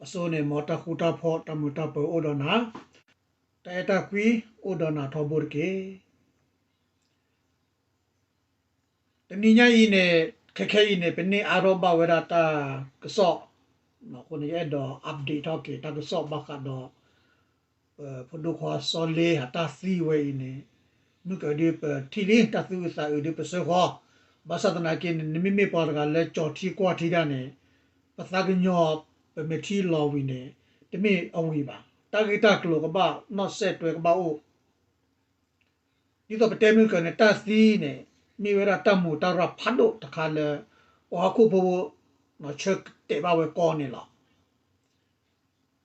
အဆိန့ၣ် မ်တၢ်ဃူတၢ်ဖိး တၢ်မုာ်တၢ်ပၢၤအိၣ်ဒီးနၤ, တၢ်အဲၣ်တၢ်ကွံအိၣ်ဒီးနၤထီဘိတက့ၢ်. တနံၤညါအံၤန့ၣ် ခဲခဲအံၤန့ၣ် ပန့ၢ်အါထီၣ်ဘၣ်ဝဲဒၣ်တၢ်ကစီၣ်, အဃိန့ၣ် ယအဲၣ်ဒိး update ထီၣ်က့ၤတၢ်ကစီၣ်ဘၣ်ဃးဒီး ပဖိဒိၣ်ခွါစီၤလ့အတၢ်သံဝဲအံၤန့ၣ်, မုၢ်ကဒုးပထံၣ်လံ တၢ်သူၣ်အုးသးအုးဒုးပစၢဃီ, ဘၣ်ဆၣ်သနာ်က့န့ၣ် နမ့မ့ၢ်ပှၤတဂၤလၢကၠီၤထံကွၢ်ထံဒၣ်န့ၣ်, ပသးကညီၤ ပမဲာ်ထံလီၤဝံၤန့ၣ် တမ့ၢ်အဝံၤဘၣ်. တၢ်ဂ့ၢ်တၢ်ကျိၤကဘၣ်နီၣ်စဲးတွဲကဘၣ်အိၣ် ဒ်သိးပတဲမုၢ်ကၢန့ၣ် တၢ်သံန့ၣ် မ့ၢ်ဝဲဒၣ်တၢ်မူးတၢ်ရၢ်ဖးဒိၣ်တခါလၢ ပှၤဟီၣ်ခိၣ်ဖိ ဆၢတဲာ်ဘၣ်ဝဲကီန့ၣ်လီၤ.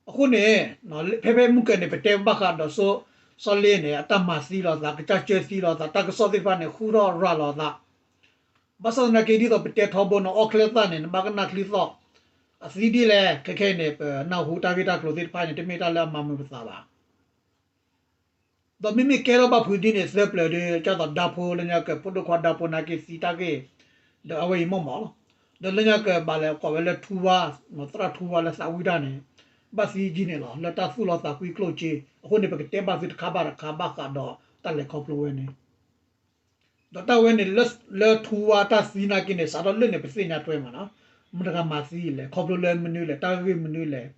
အဃိန့ၣ် ဖဲဖဲမုၢ်ကၢန့ၣ် ပတဲဘၣ်ဃးဒီး စီၤလ့န့ၣ် အတၢ်မၤသံလိာ်သး ကစၢ်ကၢသံလိာ်သး တၢ်ကစီၣ်သ့ၣ်တဖၣ်န့ၣ် ဃုထီၣ်ရၤလီၤသး, ဘၣ်ဆၣ်သနာ်က့ ဒ်သိးပတဲထီဘိန့ၣ် အီၣ်ချၢသၣ်န့ၣ် နဘၣ်ကနၣ်ချံသီၣ်, အသံဒ်လဲၣ် ခဲခဲအံၤန့ၣ် ပနၢ်ဟူတၢ်ဂ့ၢ်တၢ်ကျိၤသ့ၣ်တဖၣ်န့ၣ် တမ့ၢ်တၢ်လၢအမၤမုာ်ပသးဘၣ်. ဒီးမ့မ့ၢ်ကဲထီၣ်ဘၣ်ဖုးဒ်န့ၣ် သၢပျၢၤဒီး ကၢ်သိးဒါဖိလၢညါကၢ ဖိဒိၣ်ခွါဒါဖိနာ်က့သံတၢ်ဂ့ၢ်, ဒီးအဝဲအံၤမ့ၢ်မးလီၤ. ဒီးလၢညါကၢဘၣ်လဲၤကိးဝဲလၢထူဝါ, သရၣ်ထူဝါလၢသးဝံၣ်တၢ်န့ၣ် ဘၣ်သံဒ်န့ၣ်လီၤ လၢတၢ်သူၣ်လီၤသးကွံကျိၣ်စ့. အဃိန့ၣ် ပကတဲဘၣ်သုတခါဘၣ်တခါဘၣ်ဃးဒီးတၢ်လဲၤခီဖျိဝဲန့ၣ် ဒီးတၢ်ဝဲန့ၣ် လၢထူဝါတၢ်သံနာ်က့န့ၣ် စးထီၣ်လၢန့ၣ် ပသ့ၣ်ညါထွဲမးနီၤ, မတၤတဂၤမၤသံလဲၣ်, ခီဖျိလၢမနုၤလဲၣ်, တၢ်ဂ့ၢ်မနုၤလဲၣ်.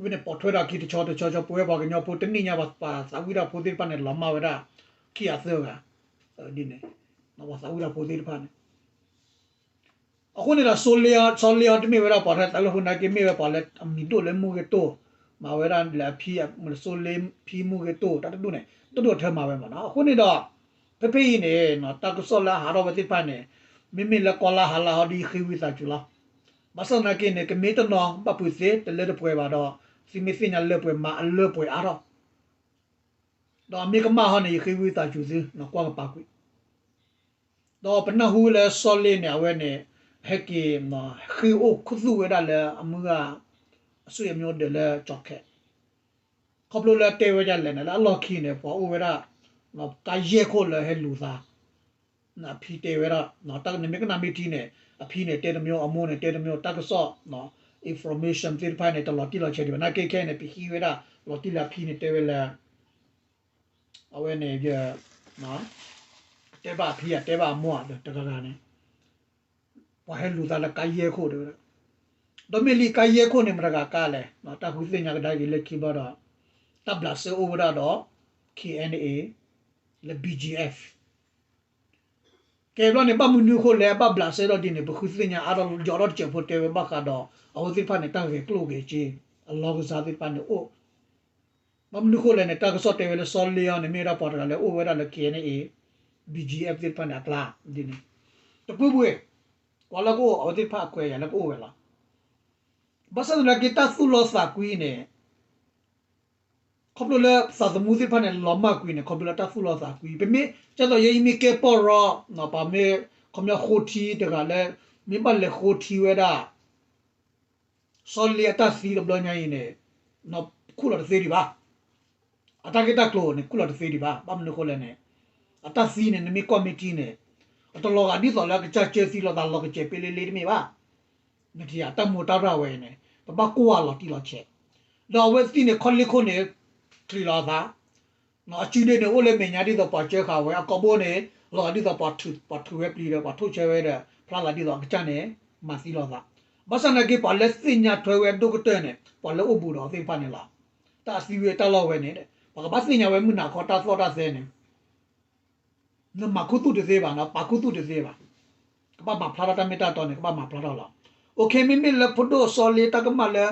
ဝဲန့ၣ်ပိာ်ထွဲဒီးခံတဆီတဆီဆီ ပဝဲပှၤကညီဖိတနံၣ်ညါ ပှၤသးဝံၣ်တၢ်ဖိသ့ၣ်တဖၣ်န့ၣ် လီၤမၢ်ဝဲဒၣ် ခံဂၤသၢဂၤ, ဒ်န့ၣ်, ပှၤသးဝံၣ်တၢ်ဖိသ့ၣ်တဖၣ်န့ၣ် အဃိန့ၣ်ဒီး စီၤလ့အီၤတမ့ၢ်ဝဲဒၣ်ပှၤတၢ်သးဝံၣ်ဖိနာ်က့ မ့ၢ်ဝဲပှၤလၢအမံၤဒိၣ်လၢမူဂ့ၤတိၢ်, မၤဝဲဒၣ်လၢအဖံ စီၤလ့ဖံမူဂ့ၤတိၢ် တၢ်တဒူၣ်န့ၣ် တဒိၣ်ထၢမၤဝဲမးနီၤ. အဃိန့ၣ်ဒီး ဖဲဖဲအံၤန့ၣ် တၢ်ကစီၣ်လၢအဟးထီၣ်ဝဲသ့ၣ်တဖၣ်န့ၣ် မ့မ့ၢ်လၢကီၢ်လါဟးလါဟီဒ်ယဃ့ဝံသးစူၤလီၤ. ဘၣ်ဆၣ်သနာ်က့န့ၣ် ကမ့ၢ်တနီၤဘၣ်ပုၤသ့ တလၢတပှဲၤဘၣ်ဒီး သုမ့ၢ်သ့ၣ်ညါလၢပှဲၤမၤအလၢပှဲၤအါထီၣ် ဒီးအမ့ၢ်ကမၣ်ဟီန့ၣ် ယဃ့ဝံသးစူၤသု ကွၢ်ကပၤကွံာ် ဒီးပနၢ်ဟူလၢစီၤလ့န့ၣ် အဝဲန့ၣ် ဟဲက့ၤ ဃ့အိၣ်ခူသူၣ်ဝဲဒၣ်လၢအမုၢ်ဂၤ အစိအမျိုးဒၢးလၢကၠီၤခဲ ခီဖျိလၢတဲဝဲဒ်လဲၣ်န့ၣ် လၢအလီၢ်ခံန့ၣ် ပှၤအိၣ်ဝဲဒၣ် ကါယဲၢ်ခိၣ်လၢဟဲလူၤသး အဖံတဲဝဲဒၣ် နမ့ၢ်ကနၣ်မ့ၢ်ထံန့ၣ် အဖံန့ၣ်တဲတမျိုး အမိၢ်န့ၣ်တဲတမျိုး တၢ်ကစီၣ် information သ့ၣ်တဖၣ်န့ၣ် တလီၤတံၢ်လီၤဆဲးဒံးဘၣ် နာ်က့ခဲအံၤန့ၣ် ပဟံးဝဲဒၣ် လီၤတံၢ်လၢအဖံန့ၣ်တဲဝဲလၢ အဝဲန့ၣ် ယ တဲဘၣ်အဖံ တဲဘၣ်အမိၢ် တဂၤဂၤန့ၣ် ပှၤဟဲလူၤသးလၢကါယဲၢ်ခိၣ်တဲဝဲဒၣ် ဒီးမ့ၢ်လံကါယဲၢ်ခိၣ်န့ၣ် မတၤတဂၤကါလဲၣ် တၢ်ဃုသ့ၣ်ညါကဒါက့ၤလၢခံဘျီဒီး တၢ်ဘျးစဲအိၣ်ဝဲဒၣ်ဒီး K N A လၢ B G F ကဲဘျီန့ၣ် ဘၣ်မနုၤအဃိလဲၣ် ဘၣ်ဘျးစဲထီၣ်ဒ်န့ၣ် ပဃုသ့ၣ်ညါအါထီၣ် ယီၤထီၣ်တစဲးဖိတဲဝဲဘၣ်ဃးဒီး အဝဲသ့ၣ်တဖၣ်န့ၣ် တၢ်ဂဲၤကျိၣ်ဂဲၤစ့ အလီၢ်ကစၢ်သ့ၣ်တဖၣ်န့ၣ်အိၣ် ဘၣ်မနုၤအဃိလဲၣ်န့ၣ် တၢ်ကစီၣ်တဲဝဲလၢစီၤလ့အီၤန့ၣ် မ့ၢ်ဝဲဒၣ်ပှၤတဂၤလၢအိၣ်ဝဲဒၣ်လၢ K N A B G F သ့ၣ်တဖၣ်န့ၣ်အကျါ ဒ်န့ၣ် တပူၤပူၤ ကွၢ်လၢကအိၣ် အဝဲသ့ၣ်တဖၣ်အခွဲးယာ်လၢကအိၣ်ဝဲလီၤ. ဘၣ်ဆၣ်သနာ်က့တၢ်သူၣ်လီၤသးကွံန့ၣ် ခီဖျိလၢသးသမူသ့ၣ်တဖၣ်န့ၣ် လီၤမၢ်ကွံာ်န့ၣ် ခီဖျိလၢတၢ်သူၣ်လီၤသးကွံ ပမ့ၢ် ကဲသိးယဲယမ့ၢ်ကဲပီၢ်ရီ ပှၤမ့ၢ် ခီပညီဃိထံတဂၤလၢ မ့ၢ်ဘၣ်လဲၤဃိထံဝဲဒၣ် စီၤလ့အတၢ်သံတဘျီညါအံၤန့ၣ် ခူၣ်လီၤတသ့ဒံးဘၣ်. အတၢ်ဂ့ၢ်တၢ်ကျိၤန့ၣ် ခူၣ်လီၤတသ့ဒံးဘၣ်. ဘၣ်မနုၤအဃိလဲၣ်န့ၣ် အတၢ်သံန့ၣ် နမ့ၢ်ကွၢ်မ့ၢ်ထံန့ၣ် အတလီၤဂာ်ဒ်သိးလၢကစၢ်ကၢသံလိာ်သးလီၤကစဲးပ့လ့လ့တမ့ၢ်ဘၣ်. နထံၣ်ဧါ တၢ်မူးတၢ်ရၢ်ဝဲအံၤန့ၣ် ပဘၣ်ကွၢ်လီၤတံၢ်လီၤဆဲး ဒီးအဝဲသ့ၣ်န့ၣ် ခီလ့ၢ်ခိၣ်န့ၣ် ချံးလီၤအသး အစုဒ့န့ၣ် အိၣ်လၢမဲာ်ညါဒ်သိးပှၤစၢဃာ်ဝဲ အကိာ်ဘိန့ၣ် လီၤဂာ်ဒ်သိးပှၤထုးဝဲပျံၤဒီး ပှၤထိၣ်ဆၢဝဲဒီး ဖျါလီၤဒ်သိးအကစၢ်န့ၣ် မၤသံလိာ်သး. ဘၣ်ဆၣ်သနာ်က့ ပှၤလၢသ့ၣ်ညါထွဲဝဲအဒိၣ်ကတၢၢ်န့ၣ် ပှၤလၢအိၣ်ဘူးဒီးအီၤသ့ၣ်တဖၣ်န့ၣ်လီၤ. တၢ်အသံဝံၤတၢ်လီၢ်ဝဲန့ၣ် ပှၤကဘၣ်သ့ၣ်ညါဝဲမုၢ်နၤခီတၢ်သီၣ်တၢ်သဲန့ၣ် နမၤခူသူၣ်တသ့ဘၣ်နီၤ ပာ်ခူသူၣ်တသ့ဘၣ်. ကဘၣ်မၤဖျါထီၣ်တၢ်မ့ၢ်တၢ်တီန့ၣ် ကဘၣ်မၤဖျါထီၣ်လီၤ. အ မ့မ့ၢ်လၢဖိဒိၣ်စီၤလ့တၢ်ကမၣ်လၢ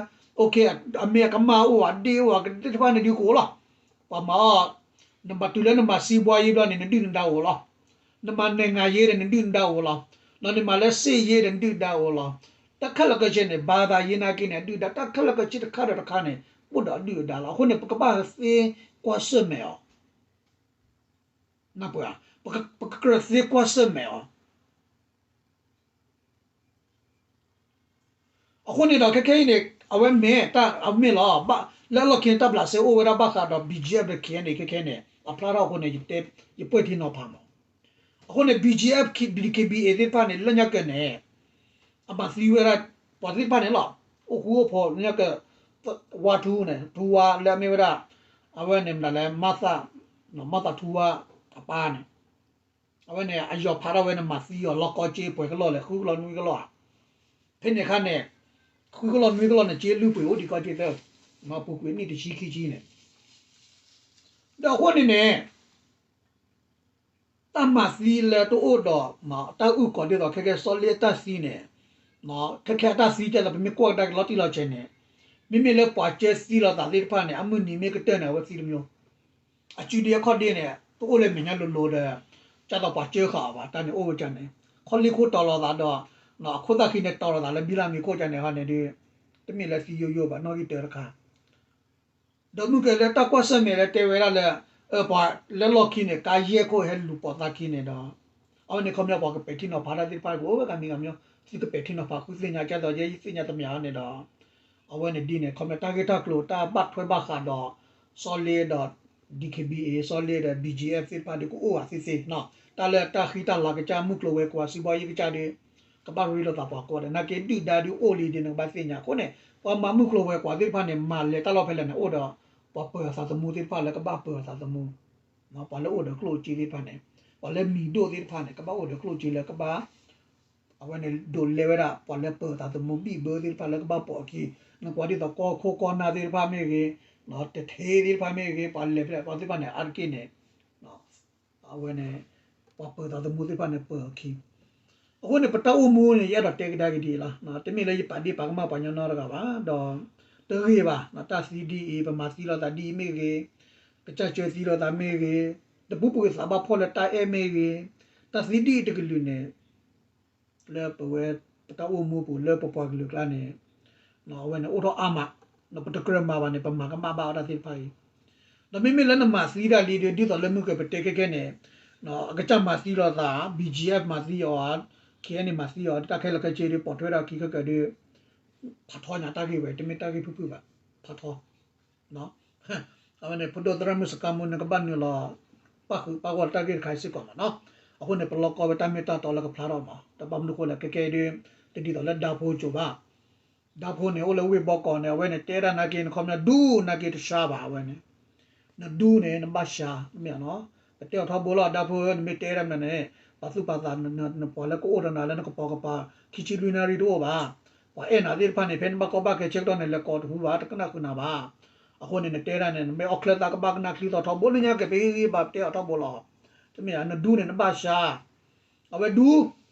အမ့ၢ်အကမၣ်အိၣ် အဒ့အိၣ် အကသ့ၣ်တဖၣ်န့ၣ်ဒုးကအိၣ်လီၤ. ပှၤမၤအီၤ နမၤတုၤလၢနမၤစံးဘှါယ့ဘျီန့ၣ် နဒုၣ်နဒါအိၣ်လီၤ. နမၤနဲၣ်ငါယ့ဒီးနဒုၣ်နဒါအိၣ်လီၤ. ဒီးနမၤလၢစ့ၣ်ယ့ဒီးနဒုၣ်နဒါအိၣ်လီၤ. တၢ်ခဲလၢာ်ခဲဆ့န့ၣ် ဘါသးယ့နာ်က့န့ၣ် အဒုၣ်အဒါ တၢ်ခဲလၢာ်ခဲဆ့တခါဒီးတခါန့ၣ် အိၣ်ဒီးအဒုၣ်အဒါလီၤ. အဃိန့ၣ် ပကဘၣ်သ့ကွၢ်ဆၢၣ်မဲာ်အီၤ နၢ်ပၢၢ်ဧါ, ပကကြၢးသ့ကွၢ်ဆၢၣ်မဲာ်အီၤ. အဃိန့ၣ်ဒီး ခဲခဲအံၤန့ၣ် အဝဲမ့ၢ်တၢ်အမ့ၢ်လီၤ. လၢအလီၢ်ခံန့ၣ် တၢ်ဘျးစဲအိၣ်ဝဲဒၣ်ဘၣ်ဃးဒီး BGF ဒီး KNA ခဲခဲန့ၣ် အဖျါထီၣ်အဃိန့ၣ် ယပှဲၢ်ထံနီၤဖးမး. အဃိန့ၣ် BGF DKBA သ့ၣ်တဖၣ်န့ၣ် လၢညါကၢန့ၣ် အမၤသံဝဲဒၣ် ပှၤသ့ၣ်တဖၣ်န့ၣ်လီၤ. အိၣ်ဃူအိၣ်ဖိး လၢညါက ဝါထူန့ၣ် ထူဝါလၢအမ့ၢ်ဝဲဒၣ် အဝဲန့ၣ်မတၤလဲၣ် မၤသး မၤသးထူဝါအပၢ်န့ၣ် အဝဲန့ၣ် အယီၤဖးထီၣ်ဝဲန့ၣ် မၤသံအီၤလီၤကီကၠ့ပှဲၤကလီၢ်လဲၣ် ဃုကလီၢ်နွံကလီၢ်ဧါ. ဖဲန့ၣ်အခါန့ၣ် ဃုကလီၢ်နွံကလီၢ်န့ၣ် ကၠ့လုၢ်ပှ့ၤအိၣ်ဒံးကီကၠ့သၢ မၤပူၤကွံာ်နံၣ်တဆံခံဆံန့ၣ် ဒီးအဃိန့ၣ်န့ၣ် တၢ်မၤသံလၢတအိၣ်ဒီး တၢ်အုၣ်ကီၤဒ်သိး ခဲကဲစီလ့အတၢ်သံန့ၣ် ခဲကဲအတၢ်သံကဲသိး ပမ့ၢ်ကွၢ်ကဒါက့ၤလီၤတံၢ်လီၤဆဲးန့ၣ် မ့မ့ၢ်လၢပှၤကၢသံလိာ်သးသ့ၣ်တဖၣ်န့ၣ် အမုၢ်နံၤမ့ၢ်ကတၢၢ်န့ၣ် အဝဲသံတမံၤ အစုဒ့အခီၣ်ဒ့န့ၣ် တအိၣ်လၢမဲာ်ညါလိၤလိၤဒီး ကၢ်သိးပှၤကၢဃာ်အီၤဘၣ် တၢ်န့ၣ်အိၣ်ဝဲကၢန့ၣ် ခီလ့ၣ်ခိၣ်တီၤလိာ်သးဒီး အခိၣ်သၣ်ခံန့ၣ်တီၤလိာ်သးလၢဘံလၢမံၤခိၣ်ကၢန့ၣ်ဟီန့ၣ်ဒီး တမ့ၢ်လၢသံယိယိဘၣ် နီၣ်ဂံၢ်တၢတခါ ဒီးမုၢ်ကဲလၢတၢ်ကွၢ်ဆၢၣ်မဲာ်လၢတဲဝဲဒၣ်လၢ ပှၤလၢလီၢ်ခံန့ၣ် ကါယဲၢ်ခိၣ်ဟဲလူၤပိာ်သးခံန့ၣ်ဒီး အဝဲန့ၣ်ခီပညီပှၤကပဲာ်ထံနီၤဖးတၢ်သ့ၣ်တဖၣ်ကအိၣ်ဝဲဂၤမံၤဂၤမံၤ သုကပဲာ်ထံနီၤဖးဃုသ့ၣ်ညါကဲသိး ယဲယသ့ၣ်ညါတမံၤအီၤန့ၣ်ဒီး အဝဲန့ၣ်ဒ်န့ၣ် ခီပညီတၢ်ဂ့ၢ်တၢ်ကျိၤတၢ်ဘၣ်ထွဲဘၣ်ဃးဒီး စီလ့ဒီး ဒီး စီလ့ဒီး BGF သ့ၣ်တဖၣ်ဒီးကအိၣ်ဂၤသ့သ့ တၢ်လၢတၢ်ဃံတၢ်လၤကစၢ် မုၢ်ကျိၤဝဲၤကွာ် စံးဘီယ့ၣ်ကစၢ်ဒီး ကဘၣ်ရ့လိာ်သးပှၤကိးဂၤဒဲး နာ်က့ဒုၣ်ဒါဒုးအိၣ်လံဒ်န့ၣ် ကဘၣ်သ့ၣ်ညါအဃိန့ၣ် ပှၤမၤမုၢ်ကျိၤဝဲၤကွာ်သ့ၣ်တဖၣ်န့ၣ် မၤလဲၤတၢ်လီၢ်ဖဲလဲၣ်န့ၣ် အိၣ်ဒီးပှၤပၢၤအသးသမူသ့ၣ်တဖၣ်လၢကဘၣ်ပၢၤအသးသမူ ပှၤလၢအိၣ်ဒီးကျိၣ်စ့သ့ၣ်တဖၣ်န့ၣ် ပှၤလၢမံၤဒိၣ်သ့ၣ်တဖၣ်န့ၣ် ကဘၣ်အိၣ်ဒီးကျိၣ်စ့လၢကဘၣ် အဝဲန့ၣ်ဒိးလဲဝဲဒၣ် ပှၤလၢပၢၤအသးသမူဘံၣ်ဘၢသ့ၣ်တဖၣ်လၢကဘၣ်ပိာ်အခံ နကွၢ်ဒ်သိးကီၢ်ခိၣ်ကီၢ်နၢ်သ့ၣ်တဖၣ်မ့ၢ်ဂ့ၤ တထ့သ့ၣ်တဖၣ်မ့ၢ်ဂ့ၤ ပှၤလဲၤဖဲလဲၣ်ပှၤသ့ၣ်တဖၣ်န့ၣ် အါတက့ၢ်န့ၣ် အဝဲန့ၣ် ပှၤပၢၤသးသမူသ့ၣ်တဖၣ်န့ၣ်ပၢၤအခံ အဃိန့ၣ် ပတၢ်အိၣ်မူန့ၣ် ယအဲၣ်ဒိးတဲကဒါက့ၤဒ်အံၤလီၤ. တမ့ၢ်လၢယပာ်ဒ့ၣ်ပာ်ကမၣ်ပှၤကညီနီတဂၤဘၣ် ဒီး တဂ့ၤဘၣ် တၢ်သံဒ်အံၤ ပမၤသံလိာ်သးဒ်အံၤမ့ၢ်ဂ့ၤ ကစၢ်ကၢသံလိာ်သးမ့ၢ်ဂ့ၤ တပူၤပူၤသးဘၣ်ဖှီၣ်လၢတၢ်အဲၣ်မ့ၢ်ဂ့ၤ တၢ်သံဒ်အံၤတကလုာ်န့ၣ် လၢပဝဲ ပတၢ်အိၣ်မူပူၤလၢပပှၤကလုာ်ကျါန့ၣ် အဝဲန့ၣ်အိၣ်ထီၣ်အါမး ပတကြၢးမၤဘၣ်န့ၣ် ပမၤကမၣ်ဘၣ်အီၤတၢ်သ့ၣ်တဖၣ်အံၤ ဒီးမ့မ့ၢ်လၢနမၤသံတၢ်လံဒီး ဒ်သိးလၢမုၢ်ကပတဲခဲခဲန့ၣ် အကစၢ်မၤသံလိာ်သး BGF မၤသံအီၤ KNA မၤသံအီၤ တၢ်ခဲလၢာ်ခဲဆ့ဒီး ပိာ်ထွဲဒီးခံခဲကၢၤဒီး ဖးထီညါတၢ်ဂ့ၢ်ဝဲ တမ့ၢ်တၢ်ဂ့ၢ်ဖုၣ်ဖုၣ်ဘၣ် ဖးထီ အဝဲန့ၣ် ဖိဒိၣ်သရၣ်မုၣ်စကါမူန့ၣ် ကဘၣ်နုာ်လီၤ ပၣ်ဃုာ်ပၣ်ဂီၢ်လၢတၢ်ဂ့ၢ်တခါအံၤစ့ၢ်ကီးမးနီၤ အဃိန့ၣ် ပလီၢ်ကီဝဲတၢ်မ့ၢ်တၢ်တီလၢကဖျါထီၣ်မး တဘၣ်မနုၤဃိလဲၣ် ခဲကဲဒီး တဒ်သိးလၢဒါဖိကၠိၤဘၣ် ဒါဖိန့ၣ် အိၣ်လၢဝ့ၢ်ဘီကီးန့ၣ် အဝဲန့ၣ် တဲဒၣ်နာ်က့ နခီပညီဒူနာ်က့တဆှါဘၣ် အဝဲန့ၣ် နဒူန့ၣ် နဘၣ်ဆှါ မ့ၢ်နီၤ ပတဲအီၤထီဘိလီၤ ဒါဖိဧၢ နမ့ၢ်တဲဒၣ်မနုၤန့ၣ် ပှၤသူၣ်ပှၤသး နပှၤလၢကအိၣ်ဒီးနၤလၢနကပိာ်ကပၤ ခံဆံလွံၢ်နၣ်ရံၣ်တအိၣ်ဘၣ် ပှၤအဲၣ်နၤသ့ၣ်တဖၣ်န့ၣ် ဖဲနဘၣ်ကီဘၣ်ခဲဆၢကတီၢ်န့ၣ် လဲၤကိးတဟူဘၣ် တကနၣ်ဃုာ်နၤဘၣ် အဃိန့ၣ် နတဲဒၣ်န့ၣ် နမ့ၢ်အီၣ်ချၢသးကဘၣ်ကနၣ်ချံသီထီဘိလၢညါက့ ပဟ့ၣ်ဂံၢ်ဘါပတဲအီၤထီဘိလီၤ တမ့ၢ်ဧါ နဒူန့ၣ် နဘၣ်ဆှါ အဝဲဒူ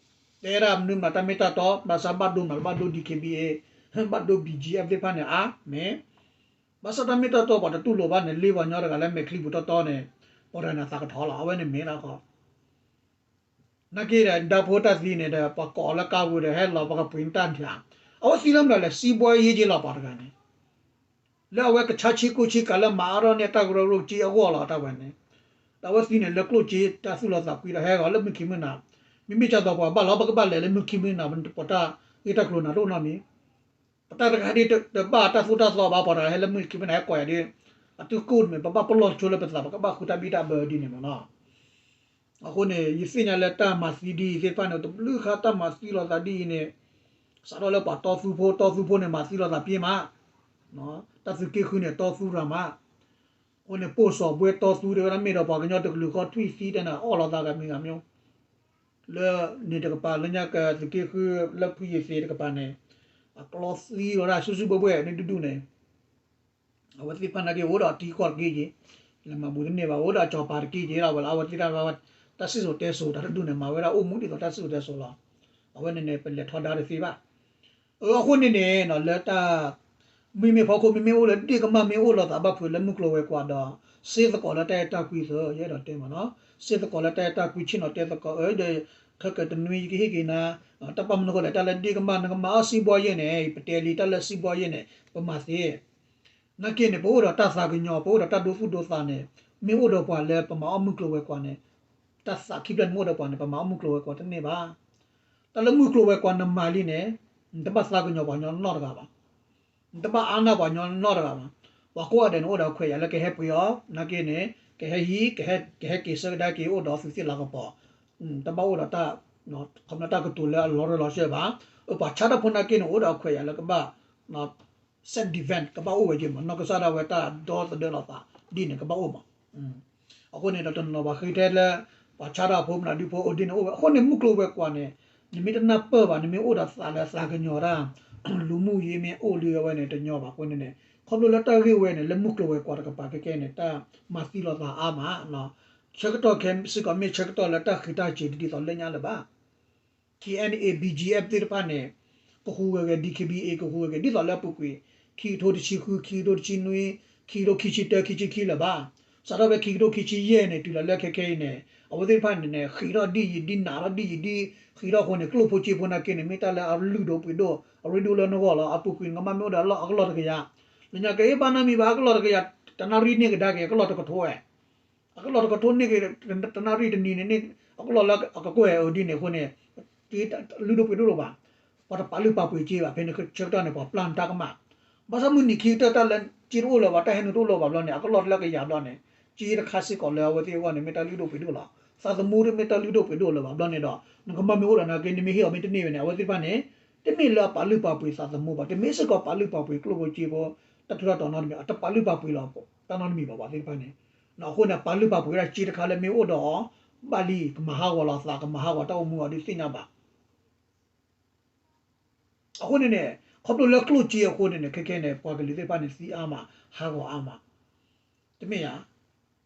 တဲဒၣ်မနုၤမတၤတၢ်မ့ၢ်တၢ်တီ ဘၣ်ဆၣ်ဘၣ်ဒိမနုၤ ဘၣ်ဒိ ဒီး ဘၣ်ဒိ ဘီၣ်ကၠံၣ်အၣ်ဖ် သ့ၣ်တဖၣ်န့ၣ် အါ မ့ၢ် ဘၣ်ဆၣ်တၢ်မ့ၢ်တၢ်တီပှၤတတူၢ်လိာ်ဘၣ်န့ၣ် လ့ပှၤကညီတဂၤလၢမဲာ်ချံပူၤတီတီန့ၣ် ပှၤတဂၤန့ၣ်သးကထီလီၤ အဝဲန့ၣ်မ့ၢ်ဒၣ်ဃီ နာ်က့ဒီး ဒါဖိတၢ်သံန့ၣ်ဒီး ပှၤကိးအီၤလၢကါပူၤဒီး ဟဲလီၤပှၤကပှ့ၤတၢ်ထံၣ်ဧါ အဝဲသံလၢမနုၤလဲၣ် စံးဘှီယ့ၢ်က့လီၤပှၤတဂၤန့ၣ် လၢအဝဲကဆါဆံကိၢ်ဆံကၤလၢမၤအါထီၣ်န့ၢ် တၢ်ကရၢကရိက့အဂီၢ်လီၤ တၢ်ဝဲန့ၣ် ဒီးအဝဲသံန့ၣ်လၢကျိၣ်စ့တၢ်သူၣ်လီၤသးကွံဒီးဟဲဂီၤလၢမုၢ်ခံမုၢ်နၤ မ့မ့ၢ်ကသိးပှၤဘၣ်လီၤ ပကဘၣ်လဲၤလၢမုၢ်ခံမုၢ်နၤ ပတၢ်ဂ့ၢ်တၢ်ကျိၤနၤတအိၣ်နီတမံၤ ပတၢ်တဂၤဒ်တဘၣ်တၢ်သိၣ်တၢ်သီဘၣ် ပှၤတဂၤဟဲလၢမုၢ်ခံမုၢ်နၤ ဟဲကိးယၤဒီး အသုကိၢ်တမ့ၢ် ပဘၣ်ပလီၢ်ဆိလၢပသး ပကဘၣ်ဃုတၢ်ဘံၣ်တၢ်ဘၢဒ်န့ၣ်မးနီၤ အဃိန့ၣ် ယသ့ၣ်ညါလၢတၢ်မၤသံဒ်အံၤသ့ၣ်တဖၣ်န့ၣ် တဘျုးခါတၢ်မၤသံလိာ်သးဒ်အံၤန့ၣ် စးထီၣ်လၢပှၤတီသူဖိ တီသူဖိန့ၣ် မၤသံလိာ်သးပ့ၤမး တၢ်သုးက့ဃုန့ၣ် တီသူရၤမး အဃိန့ၣ် ပိၢ်စီၤဘှဲတီသူတဲဝဲဒၣ် မ့ၢ်ဒီးပှၤကညီတကလုာ်ဃီထွံၣ်သံတဲနၤ အီၣ်လိာ်သးဂၤမံၤဂၤမံၤ လၢန့ၣ်တကပၤ လၢညါကသုးက့ဃု လၢဖုယ့ၤသ့းတကပၤန့ၣ် အကျီသံဝဲဒၣ်စုစုဘှဲဘှဲန့ၣ်ဒူဒူန့ၣ် အဝဲသ့ၣ်တဖၣ်နာ်က့ အိၣ်ဒီးတံၤကီၢ်တက့ၢ်က့ၤ လဲၤမၤဘူးတန့ၢ်ဘၣ် အိၣ်ဒီးစီၤပၤတက့ၢ်က့ၤလီၤ ဝဲလၢအဝဲသ့ၣ်တဖၣ် တၢ်စံၣ်စိၤတဲစိၤတၢ်တဒူၣ်န့ၣ် မၤဝဲဒၣ်အိၣ်မူဒ်သိးတၢ်စံၣ်စိၤတဲစိၤလီၤ. အဝဲန့ၣ်န့ၣ် ပလဲၤထီဒါတသ့ဘၣ်. အဃိန့ၣ်န့ၣ် လၢတၢ် မ့မ့ၢ်ဖီခိၣ် မ့မ့ၢ်အိၣ်လၢဒ့ၣ်ကမၢ် မ့ၢ်အိၣ်လိာ်သးဘၣ်ဖုးလၢမုၢ်ကျိၤဝဲၤကွာ်ဒီး စ့သကိးလၢတၢ်အဲၣ်တၢ်ကွံသၢ ယအဲၣ်ဒိးတဲမးနီၤ စ့သကိးလၢတၢ်အဲၣ်တၢ်ကွံ ဆ့ၣ်နီၤတဲသကိး အၢ ဒီး ခဲကတနွံယကဟ့ၣ်က့ၤနၤ တၢ်ဘၣ်မနုၤဃိလဲၣ် တၢ်လၢဒ့ၣ်ကမၢ် နကမၤအီၣ်စံးဘှီယ့ၢ်န့ၣ် ပတဲလံတၢ်လၢစံးဘှီယ့ၢ်န့ၣ် ပမၤသ့ နာ်က့န့ၣ် ပအိၣ်ဒီးတၢ်သးကညီၤ ပအိၣ်ဒီးတၢ်ဒိသူၣ်ဒိသးန့ၣ် မ့ၢ်အိၣ်ဒီးပှၤလၢပမၤအီၣ်မုၢ်ကျိၤဝဲၤကွာ်န့ၣ် တၢ်သးခံဖျၢၣ်န့ၣ်မ့ၢ်အိၣ်ဒီးပှၤန့ၣ် ပမၤအီၣ်မုၢ်ကျိၤဝဲၤကွာ်တန့ၢ်ဘၣ်. တၢ်လၢမုၢ်ကျိၤဝဲၤကွာ်နမၤလံန့ၣ် နတဘၣ်သးကညီၤပှၤကညီနီတဂၤဘၣ်. နတဘၣ်အါန့ၢ်ပှၤကညီနီတဂၤဘၣ်. ပှၤကိးဂၤဒဲးန့ၣ် အိၣ်ဒီးခွဲးယာ်လၢကဟဲပှ့ၤအီၤ နာ်က့န့ၣ် ကဟဲဟံး ကဟဲက့ၤဆၢကဒါက့ၤအိၣ်ဒီးသုးသ့ၣ်လၤကပီၤ တဘၣ်အိၣ်ဒီးတၢ် ခီပညီတၢ်ကတိၤလၢအလီၤရၢၢ်လီၤစၢၤဘၣ်. ပှၤဆါတၢ်ဖိနာ်က့န့ၣ် အိၣ်ဒီးခွဲးယာ်လၢကဘၣ် self defense ကဘၣ်အိၣ်ဝဲက့မး, နီၢ်ကစၢ်ဒၣ်ဝဲတၢ်ဒီသဒၢလီၤသးဒ်န့ၣ်ကဘၣ်အိၣ်မး. အဃိန့ၣ်ဒီးတနီၤပှၤဃ့ထဲလၢ ပှၤဆါတၢ်ဖိမနုၤဒုဖိအိၣ်ဒ်န့ၣ်အိၣ်ဝဲ, အဃိန့ၣ် မုၢ်ကျိၤဝဲၤကွာ်န့ၣ် နမ့ၢ်တနၢ်ပၢၢ်ဘၣ်, နမ့ၢ်အိၣ်ဒီးသးလၢသးကညီၤတၢ် လူမှုရေး မ့ၢ်အိၣ်လံအဝဲန့ၣ် တညီဘၣ်အဃိန့ၣ်န့ၣ်, ခီဖျိလၢတၢ်ဂ့ၢ်ဝဲန့ၣ် လၢမုၢ်ကျိၤဝဲၤကွာ်တကပၤခဲခဲန့ၣ် တၢ်မၤသံလီၤသးအါမး, ဆၢကတီၢ်ခဲစ့ၢ်ကီး မ့ၢ်ဆၢကတီၢ်လၢတၢ်ဃ့တၢ်စ့ၤဒ်သိးလၢညါလၢၤဘၣ်. ခ့ၣ်အဲၣ်ယူၣ် ဘီၣ်ကၠံၣ်အဲၣ်ဖ် သ့ၣ်တဖၣ်န့ၣ် ကဟူးဂဲၤဂဲၤ ဒံၣ်ခ့ဘံၣ်အ့ၣ် ကဟူးဂဲၤဂဲၤ ဒ်သိးလၢအပူၤကွံာ် ခံကထိတဆံဃု ခံကထိတဆံနွံ ခံကထိခံဆံတၢ ခံဆံခံလၢၤဘၣ်. စးထီၣ်ဖဲခံကထိခံဆံယဲၢ်န့ၣ် တုၤလီၤလၢခဲခဲအံၤန့ၣ် အဝဲသ့ၣ်တဖၣ်န့ၣ်န့ၣ် ဃ့ထီၣ်ဒ်ယံၤ ဒ်နးထီၣ်ဒ်ယံၤ ဒ်ဃ့ထီၣ်အဃိန့ၣ် ကျိၣ်ဖိစ့ဖိနာ်က့န့ၣ် မ့ၢ်တၢ်လၢအလုၢ်ဒိၣ်ပှ့ၤဒိၣ် အရ့ဒိၣ်လၢနဂီၢ်လီၤ. အပူၤကွံာ်နကမၣ်မ့ၢ်အိၣ်ဒီးအကလီၢ်တကယၤ, လၢညါက့ဘၣ်နီတမံၤဘၣ် အကလီၢ်တကယၤ, တနၣ်ရံၣ်န့ၢ်ကဒါက့ၤ အကလီၢ်တကထိဝဲ အကလီၢ်တကထိန့ၢ်က့ၤ တနၣ်ရံၣ်တနံၤန့ၣ်န့ၣ် အကလီၢ်လၢအကကွဲၢ်အဒ်န့ၣ်အဃိန့ၣ် လုၢ်ဒိၣ်ပှ့ၤဒိၣ်လီၤဘၣ်. ပှၤတပာ်လုၢ်ပာ်ပှ့ၤက့ဘၣ် ဖဲန့ၣ်ဆၢကတီၢ်န့ၣ် ပှၤပျၢ်နတၢ်ကမၣ်. ဘၣ်ဆၣ်မုၢ်နံၤခံကတၢၢ်တၢ်လၢက့တအိၣ်လၢၤဘၣ် တၢ်ဟဲနုာ်တအိၣ်လၢၤဘၣ်ဘျီန့ၣ် အကလီၢ်တလၢကယၤဘျီန့ၣ် က့တခါစ့ၢ်ကီးလၢအဝဲသ့ၣ်အဂီၢ်န့ၣ် မ့ၢ်တၢ်လုၢ်ဒိၣ်ပှ့ၤဒိၣ်လီၤ. သးသမူတမ့ၢ်တၢ်လုၢ်ဒိၣ်ပှ့ၤဒိၣ်လၢၤဘၣ်ဘျီန့ၣ်ဒီး နကမၣ်မ့ၢ်အိၣ်ဒီးနာ်က့ နမ့ၢ်ဟ့ၣ်အီၤမ့ၢ်တန့ၢ်ဝဲန့ၣ် အဝဲသ့ၣ်တဖၣ်န့ၣ် တမ့ၢ်လၢအပာ်လုၢ်ပာ်ပှ့ၤသးသမူဘၣ်, တမ့ၢ်စ့ၢ်ကီးပာ်လုၢ်ပာ်ပှ့ၤကျိၣ်ဖိစ့ဖိ တၢ်ထူးတၢ်တီၤနီတမံၤ အတပာ်လုၢ်ပာ်ပှ့ၤလီၤ တၢ်နီတမံၤဘၣ်ပှၤသ့ၣ်တဖၣ်န့ၣ်. အဃိန့ၣ် ပာ်လုၢ်ပာ်ပှ့ၤဝဲဒၣ်က့တခါလၢမ့ၢ်အိၣ်ဒီးအီၤ ဘၣ်လံ ကမၤဟးဂီၤလီၤသး ကမၤဟးဂီၤတၢ်အိၣ်မူအီၤဒ်သ့ၣ်ညါဘၣ်. အဃိန့ၣ်န့ၣ် ခီဖျိလၢကျိၣ်စ့အဃိန့ၣ်န့ၣ် ခဲခဲန့ၣ် ပှၤကလုာ်သ့ၣ်တဖၣ်န့ၣ် သံအါမး ဟးဂီၤအါမး တမ့ၢ်ဧါ.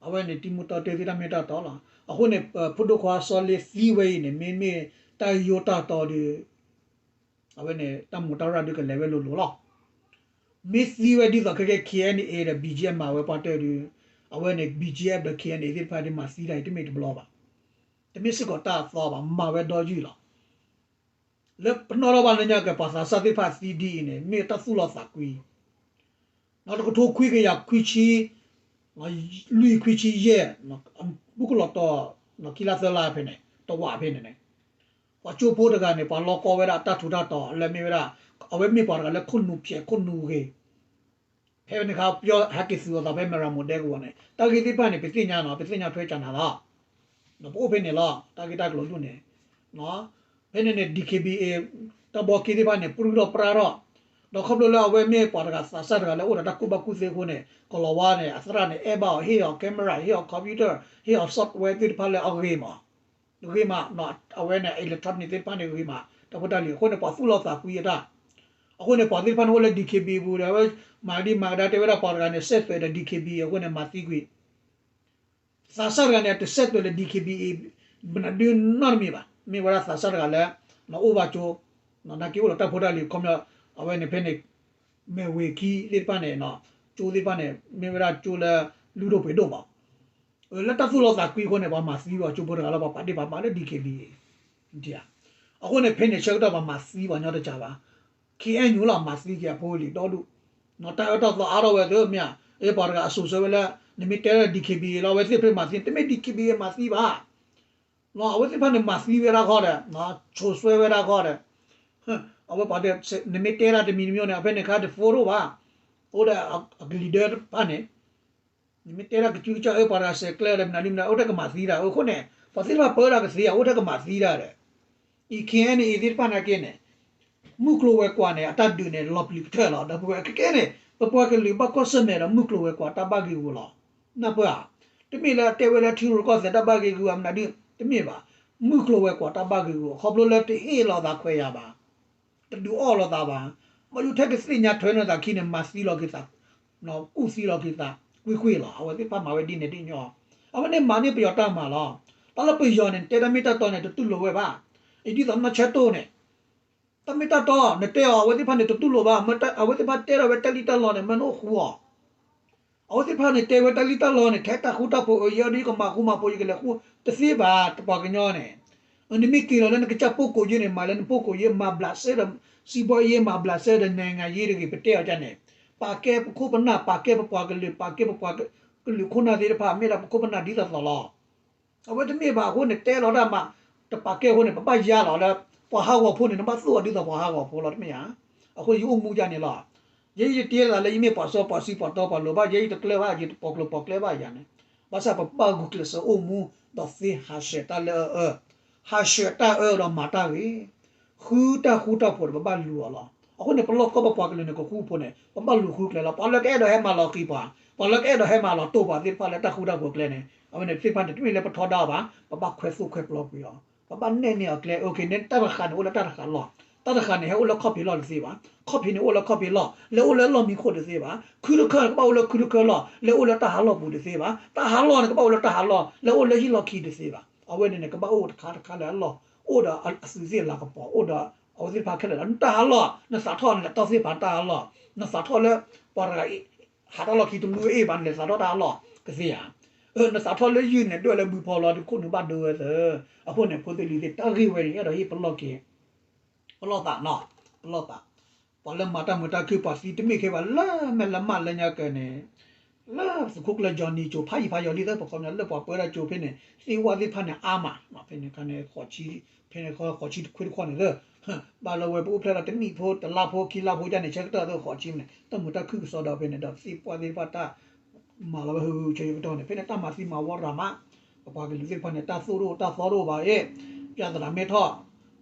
အဝဲန့ၣ် တံၤမူတီတဲသ့ၣ်တၢ်မ့ၢ်တၢ်တီလီၤ. အဃိန့ၣ် ဖိဒိၣ်ခွါစီၤလ့သံဝဲအံၤန့ၣ် မ့မ့ၢ်တၢ်ယိတၢ်တီဒီး အဝဲန့ၣ် တၢ်မူးတၢ်ရၢ်ဒုးကလဲၤဝဲလိၤလိၤလီၤ. မ့ၢ်သံဝဲဒ်သိးခဲကဲ ခ့ၣ်အဲၣ်ယူၣ် ဒီး ဘီၣ်ကၠံၣ်အဲၣ်ဖ် မၤဝဲပှၤတၢၢ်ဒီး အဝဲန့ၣ် ဘီၣ်ကၠံၣ်အဲၣ်ဖ် ဒီး ခ့ၣ်အဲၣ်ယူၣ် သ့ၣ်တဖၣ်ဒ်မၤသံတၢ်အံၤ တမ့ၢ်တဘျီဘၣ်. တမ့ၢ်စ့ၢ်ကီးတၢ်အသီဘၣ် မၤဝဲဒီယုၢ်လီၤ. လၢပနီၣ်ထီၣ်ဘၣ်လၢညါက့ၤ ပှၤသးစၢ်သ့ၣ်တဖၣ်သံဒ်အံၤန့ၣ် မ့ၢ်တၢ်သူၣ်လီၤသးကွံ တကထိခွံကယၤခွံဆံ လွံၢ်ခွံဆံယဲၢ် ဘူးကလီၤတီၤ ခံလါသၢလါဖဲန့ၣ် တဝာ်ဖဲန့ၣ်န့ၣ် ပှၤကၠိဖိတဂၤန့ၣ် ပှၤလီကီဝဲဒၣ်တၢ်ထူးတၢ်တီၤလၢမ့ၢ်ဝဲဒၣ် အဝဲမ့ၢ်ပှၤတဂၤလၢခိၣ်နူာ်ဖျဲးခိၣ်နူာ်ဂ့ၤ ဖဲန့ၣ်ခါ ပယီၤဟဲက့ၤသုးအသးဖဲမဲၢ်ရမူၤဒဲကဝီၤန့ၣ် တၢ်ဂ့ၢ်သ့ၣ်တဖၣ်န့ၣ် ပသ့ၣ်ညါနီၤ ပသ့ၣ်ညါထွဲကၢနၤလီၤ. ပအိၣ်ဖဲန့ၣ်လီၤ တၢ်ဂ့ၢ်တၢ်ကျိၤဒ်န့ၣ် ဖဲန့ၣ်န့ၣ် ဒံၣ်ခ့ၣ်ဘံၣ်အ့ၣ် တၢ်ဘီက့သ့ၣ်တဖၣ်န့ၣ် ပြုၢ်ထီၣ်ပြၢ်ထီၣ် ဒီးခီဖျိလၢအဝဲမ့ၢ်ပှၤတဂၤသးစၢ်တဂၤလၢအိၣ်ဒီးတၢ်ကူၣ်ဘၣ်ကူၣ်သ့အဃိန့ၣ် ကလီၤဝါန့ၣ် အသရၣ်န့ၣ် အဲၣ်ဘၣ်အီၤ ဟ့ၣ်အီၤ camera ဟ့ၣ်အီၤ computer ဟ့ၣ်အီၤ software သ့ၣ်တဖၣ်လၢအဂ့ၤမး ဂ့ၤမး အဝဲန့ၣ် electronic သ့ၣ်တဖၣ်န့ၣ်ဂ့ၤမး တၢ်ဖိတၢ်လံၤအဃိန့ၣ် ပှၤသူၣ်လီၤသးကွံအတၢ် အဃိန့ၣ် ပှၤသ့ၣ်တဖၣ်န့ၣ်အိၣ်လၢ ဒံၣ်ခ့ၣ်ဘံၣ်အပူၤဒီး အဝဲမၤဒ်မၤကဒါတဲဝဲဒၣ်ပှၤတဂၤန့ၣ် ဆက်သွယ်ဒီး ဒံၣ်ခ့ၣ်ဘံၣ်အ့ၣ် အဃိန့ၣ် မၤသံကွံာ် သးစၢ်တဂၤန့ၣ် တဆက်သွယ်လၢ ဒံၣ်ခ့ၣ်ဘံၣ်အ့ၣ် မနုၤဒုနီတမံၤဘၣ် မ့ၢ်ဝဲဒၣ်သးစၢ်တဂၤလၢ နအိၣ်ဘၣ်ကၠိ နာ်က့အိၣ်ဒီးတၢ်ဖိတၢ်လံၤ ခီပညီ အဝဲန့ၣ်ဖဲန့ၣ် မဲၢ်ဝ့ၤခံသ့ၣ်တဖၣ်န့ၣ် ကၠိသ့ၣ်တဖၣ်န့ၣ် မ့ၢ်ဝဲဒၣ်ကၠိလၢ လုၢ်ဒိၣ်ပှ့ၤဒိၣ်မး လၢတၢ်သူၣ်လီၤသးကွံအဃိန့ၣ် ပှၤမၤသံဝဲကၠိဖိတဂၤလၢပှၤပာ်ဒ့ၣ်ပာ်မးလၢ ဒံၣ်ခ့ၣ်ဘံၣ်အ့ၣ် အဃိန့ၣ် ဖဲန့ၣ်ဆၢကတီၢ်ပှၤမၤသံပှၤညီတကးဘၣ် ခ့ၣ်အဲၣ်ယူၣ်လီၤ မၤသံက့ၤအဖိအလံၤဒီဒူၣ် တၢ်အၢတၢ်သီအါထီၣ်ဝဲသ့ၣ်မ့ၢ်ဧါ အပှၤတဂၤအစိၤဆၢဝဲလၢ နမ့ၢ်တဲလၢ ဒံၣ်ခ့ၣ်ဘံၣ်အ့ၣ် လီၤ အဝဲသ့ၣ်ဖဲမၤသံ တမ့ၢ် ဒံၣ်ခ့ၣ်ဘံၣ်အ့ၣ် မၤသံဘၣ် အဝဲသ့ၣ်တဖၣ်န့ၣ် မၤသံဝဲဒၣ်ဃီဒီး စိၤဆှၢဝဲဒၣ်ဃီဒီး အဝဲပှၤတဲ နမ့ၢ်တဲဒၣ်တမံၤတမံၤန့ၣ် အဖဲန့ၣ်ခါတဖိဒိၣ်ဘၣ် အိၣ်ဒီးအကလံၤဒၢတဖၣ်န့ၣ် နမ့ၢ်တဲဒၣ်ကစုကစၢ်အၢပှၤတဂၤစဲးကျၢဒီး မနုၤဒ်မနုၤ အိၣ်ထဲကမၤသံတၢ် အဃိန့ၣ် ပှၤသ့ၣ်တဖၣ်ပၢဒၣ်ကသ့ဧါ အိၣ်ထဲကမၤသံတၢ်ဒီး အံၤ ခ့ၣ်အဲၣ်ယူၣ် သ့ၣ်တဖၣ်နာ်က့န့ၣ် မုၢ်ကျိၤဝဲၤကွာ်န့ၣ် အတၢ်ဒုးန့ၣ် လီၤပျံၤကတၢၢ်လီၤ ဒီပုၢ်ဝဲၢ် ခဲကဲန့ၣ် ပပှၤကလုာ်ဘၣ်ကွၢ်ဆၢၣ်မဲာ်ဒီး မုၢ်ကျိၤဝဲၤကွာ်တၢ်ဘၣ်ဂ့ၢ်ဂူာ်လီၤ နၢ်ပၢၢ်ဧါ တမ့ၢ်လၢအတဲဝဲလၢထံရူၢ်ကီၢ်သဲးတၢ်ဘၣ်ဂ့ၢ်ဂူာ်ဧါ မနုၤဒ် တမ့ၢ်ဘၣ် မုၢ်ကျိၤဝဲၤကွာ်တၢ်ဘၣ်ဂ့ၢ်ဂူာ် ခီဖျိလၢတဟ့ၣ်လီၤသးခွဲးယာ်ဘၣ် တဒုးအီၣ်လိာ်သးဘၣ် ဘၣ်ယိၣ်ထဲကသ့ၣ်ညါထွဲနီၢ်သးခံန့ၣ် မၤသံလီၤက့ၤသး ကူၣ်သံလီၤက့ၤသး ကွ့ၢ်ကွ့ၢ်လီၤ အဝဲသ့ၣ်တဖၣ်မၤဝဲဒ်န့ၣ်ဒ်ညီ အဝဲန့ၣ်မၤန့ၢ်ပယီၤတၢ်မၤလီၤ တၢ်လၢပယီၤန့ၣ် တဲတၢ်မ့ၢ်တၢ်တီန့ၣ် တတူၢ်လိာ်ဝဲဘၣ် အံၤဒ်သိးနီၢ်ဆၢတိၢ်န့ၣ် တၢ်မ့ၢ်တၢ်တီ နတဲအီၤ အဝဲသ့ၣ်တဖၣ်န့ၣ် တတူၢ်လိာ်ဘၣ် အဝဲသ့ၣ်တဖၣ်တဲထီၣ်ဝဲတၢ်လံၣ်တၢ်လီန့ၣ် မ့ၢ်နအိၣ်ဃူအီၤ အဝဲသ့ၣ်တဖၣ်န့ၣ် တဲဝဲတၢ်လံၣ်တၢ်လီန့ၣ် ထဲတၢ်ဃူတၢ်ဖိးအၢ ယဲဒ်ကမၤဃူမၤဖိး ယကလဲၤဃူ တသ့ဘၣ် တပှၤကညီန့ၣ် နမ့ၢ်က့ၤလီၤလၢနကစၢ်ပိၢ်ကိးယ့ၢ်န့ၣ် မၤလၢနပိၢ်ကိးယ့ၢ် မၤဘျးစဲဒီး စံးဘီယ့ၢ် မၤဘျးစဲဒီး နိုင်ငံရေး တဂ့ၤ ပတဲအီၤဒ်န့ၣ် ပာ်ကဲပခိၣ်ပနၢ် ပာ်ကဲပပှၤကလုာ် ပာ်ကဲပပှၤကလုာ်ခိၣ်နၢ်သ့ၣ်တဖၣ် မ့ၢ်ဒၣ်ပခိၣ်ပနၢ်ဒ်သိးသိးလီၤ အဝဲတမ့ၢ်ဘၣ်အဃိန့ၣ် တဲလီၤတၢ်မး တပာ်ကဲအဃိန့ၣ် ပဘၣ်ယါလီၤလၢ ပှၤဟးဂီၤဖိန့ၣ် နဘၣ်သူၣ်အီၤဒ်သိးပှၤဟးဂီၤဖိလီၤ တမ့ၢ်ဧါ. အဃိယအိၣ်မူဒ်န့ၣ်လီၤ. ယဲယတ့သးလၢယမ့ၢ်ပှၤစီပှၤဆှံပှၤတီပှၤလိၤဘၣ် ယဲယတကျၢၤဘၣ် ယတပိာ်ကျိၤပိာ်ကျဲဘၣ်ယၤန့ၣ်, ဘၣ်ဆၣ်ပဘၣ်ဂုာ်ကျဲးစၢးအိၣ်မူ ဒီးသ့ဟးဆှဲးတၢ်လၢအအၢ, ဟးဆှဲးတၢ်အၢဒီးမၤတၢ်ဂ့ၤ, ဃုတၢ်ဃူတၢ်ဖိးဒီးပဘၣ်လူၤအီၤလီၤ. အဃိန့ၣ် ပလီၢ်ကီၢ်ပပှၤကလုာ်န့ၣ် ကဃူဖိးန့ၣ် ပဘၣ်လူၤဃုကျဲလီၤ. ပှၤလၢကအဲၣ်ဒိးဟဲမၤလီၤဃံၤပှၤ, ပှၤလၢကအဲၣ်ဒိးဟဲမၤလီၤတိၢ်ပှၤသ့ၣ်တဖၣ်လၢတၢ်ဃူတၢ်ဖိးကျဲန့ၣ် အဝဲန့ၣ်သ့ၣ်တဖၣ်န့ၣ် တမ့ၢ်လၢပထီဒါအီၤဘၣ်, ပဘၣ်ခွဲးသိၣ်ခွဲးပျီကွံာ်အီၤ, ပဘၣ်နဲၣ်န့ၢ်အီၤကျဲ, အ့ န့ၣ်တၢ်တဃာ်န့ၣ်အိၣ်လၢတၢ်တဃာ်လီၢ်, တၢ်တဃာ်န့ၣ် ဟဲအိၣ်လၢခီၣ်ဖံးလီၢ်တသ့ဘၣ်, ခီၣ်ဖံးန့ၣ်အိၣ်လၢခီၣ်ဖံးလီၢ်, လဲၤအိၣ်လၢလီၢ်မံခိၣ်တသ့ဘၣ်, ခုတခၢၣ်န့ၣ်ကဘၣ်အိၣ်လၢခုတခၢၣ်လီၢ်, လဲၤအိၣ်လၢတၢ်ဟးလီၢ်ပူၤတသ့ဘၣ်, တၢ်ဟးလီၢ်န့ၣ် ကဘၣ်အိၣ်လၢတၢ်ဟးလီၢ်, လဲၤအိၣ်လၢဟံၣ်လီၢ်ခံတသ့ဘၣ်. အဝဲန့ၣ်န့ၣ် ကဘၣ်အိၣ်တခါတခါလၢအလီၢ်, အိၣ်ဒီးအသုးသ့ၣ်လၤကပီၤ, အိၣ်ဒီးအဝဲသ့ၣ်တဖၣ်ခဲလၢာ်လီၤ. နတၢ်ဟးလီၢ် နစးထီၣ်နလဲၤတီၢ်သ့ၣ်တဖၣ်တၢ်ဟးလီၢ်, နစးထီၣ်လၢပှၤတဂၤအံၤ ဟးတၢ်လီၢ်ခံတမူအ့ၣ်ဘၣ် နလဲၤစးထီၣ်တၢ်ဟးလီၢ်ကသ့ဧါ. နစးထီၣ်လၢယုၢ်န့ၣ် ဒွဲၣ်လၢဘုဖီလီၤ ဒုးခိၣ်နူာ်ဘၣ်ဒိဝဲသၢ, အဃိန့ၣ် ဖိသ့ၣ်လံၤသ့ၣ် တၢ်ဂ့ၢ်ဝဲန့ၣ် အဲၣ်ဒိးဟ့ၣ်ပလီၢ်က့ၤ ပလီၢ်သးနီၤ, ပလီၢ်သး, ပှၤလၢမၤတၢ်မုာ်တၢ်ခုၣ် ပှၤသံတမ့ၢ်ခဲဘၣ် လၢမဲာ်လၢမးလၢညါကၢၤန့ၣ်, လၢသုးခိၣ်ကျၢၢ် Johnny ကၠိၤဖးယံၤဖးယီၤလံသၢ ပခီပညီလၢပှၤပၢတၢ်ကၠိၤဖဲန့ၣ် သ့ၣ်ဝၣ်သ့ၣ်တဖၣ်န့ၣ်အါမး, ဖဲန့ၣ်ခါန့ၣ် ဖဲန့ၣ်ဃီဃိးဆံခွံတခီန့ၣ်သၢ, ဘၣ်လၢဝဲပအိၣ်ဖျဲၣ်လီၤတနံၣ်ဖိတလါဖိခံလါဖိဒ်န့ၣ် ဆၢကတီၢ်သၢဃိးဆံန့ၣ် တၢ်မုာ်တၢ်ခုၣ်ကစီဒီဖဲန့ၣ်ဒီး သ့ၣ်ဝၣ်သ့ၣ်တဖၣ်တၢ် မၤလီၤဝဲဟုကဆၢကတီၢ်န့ၣ် ဖဲန့ၣ်တၢ်မၤသံမၤဝီရၤမး, ပပှၤကလုာ်သ့ၣ်တဖၣ်န့ၣ် တၢ်သိၣ်တအိၣ်တၢ်သီတအိၣ်ဘၣ်အ့ၣ်, ပြဿနာမ့ၢ်ထီၣ်,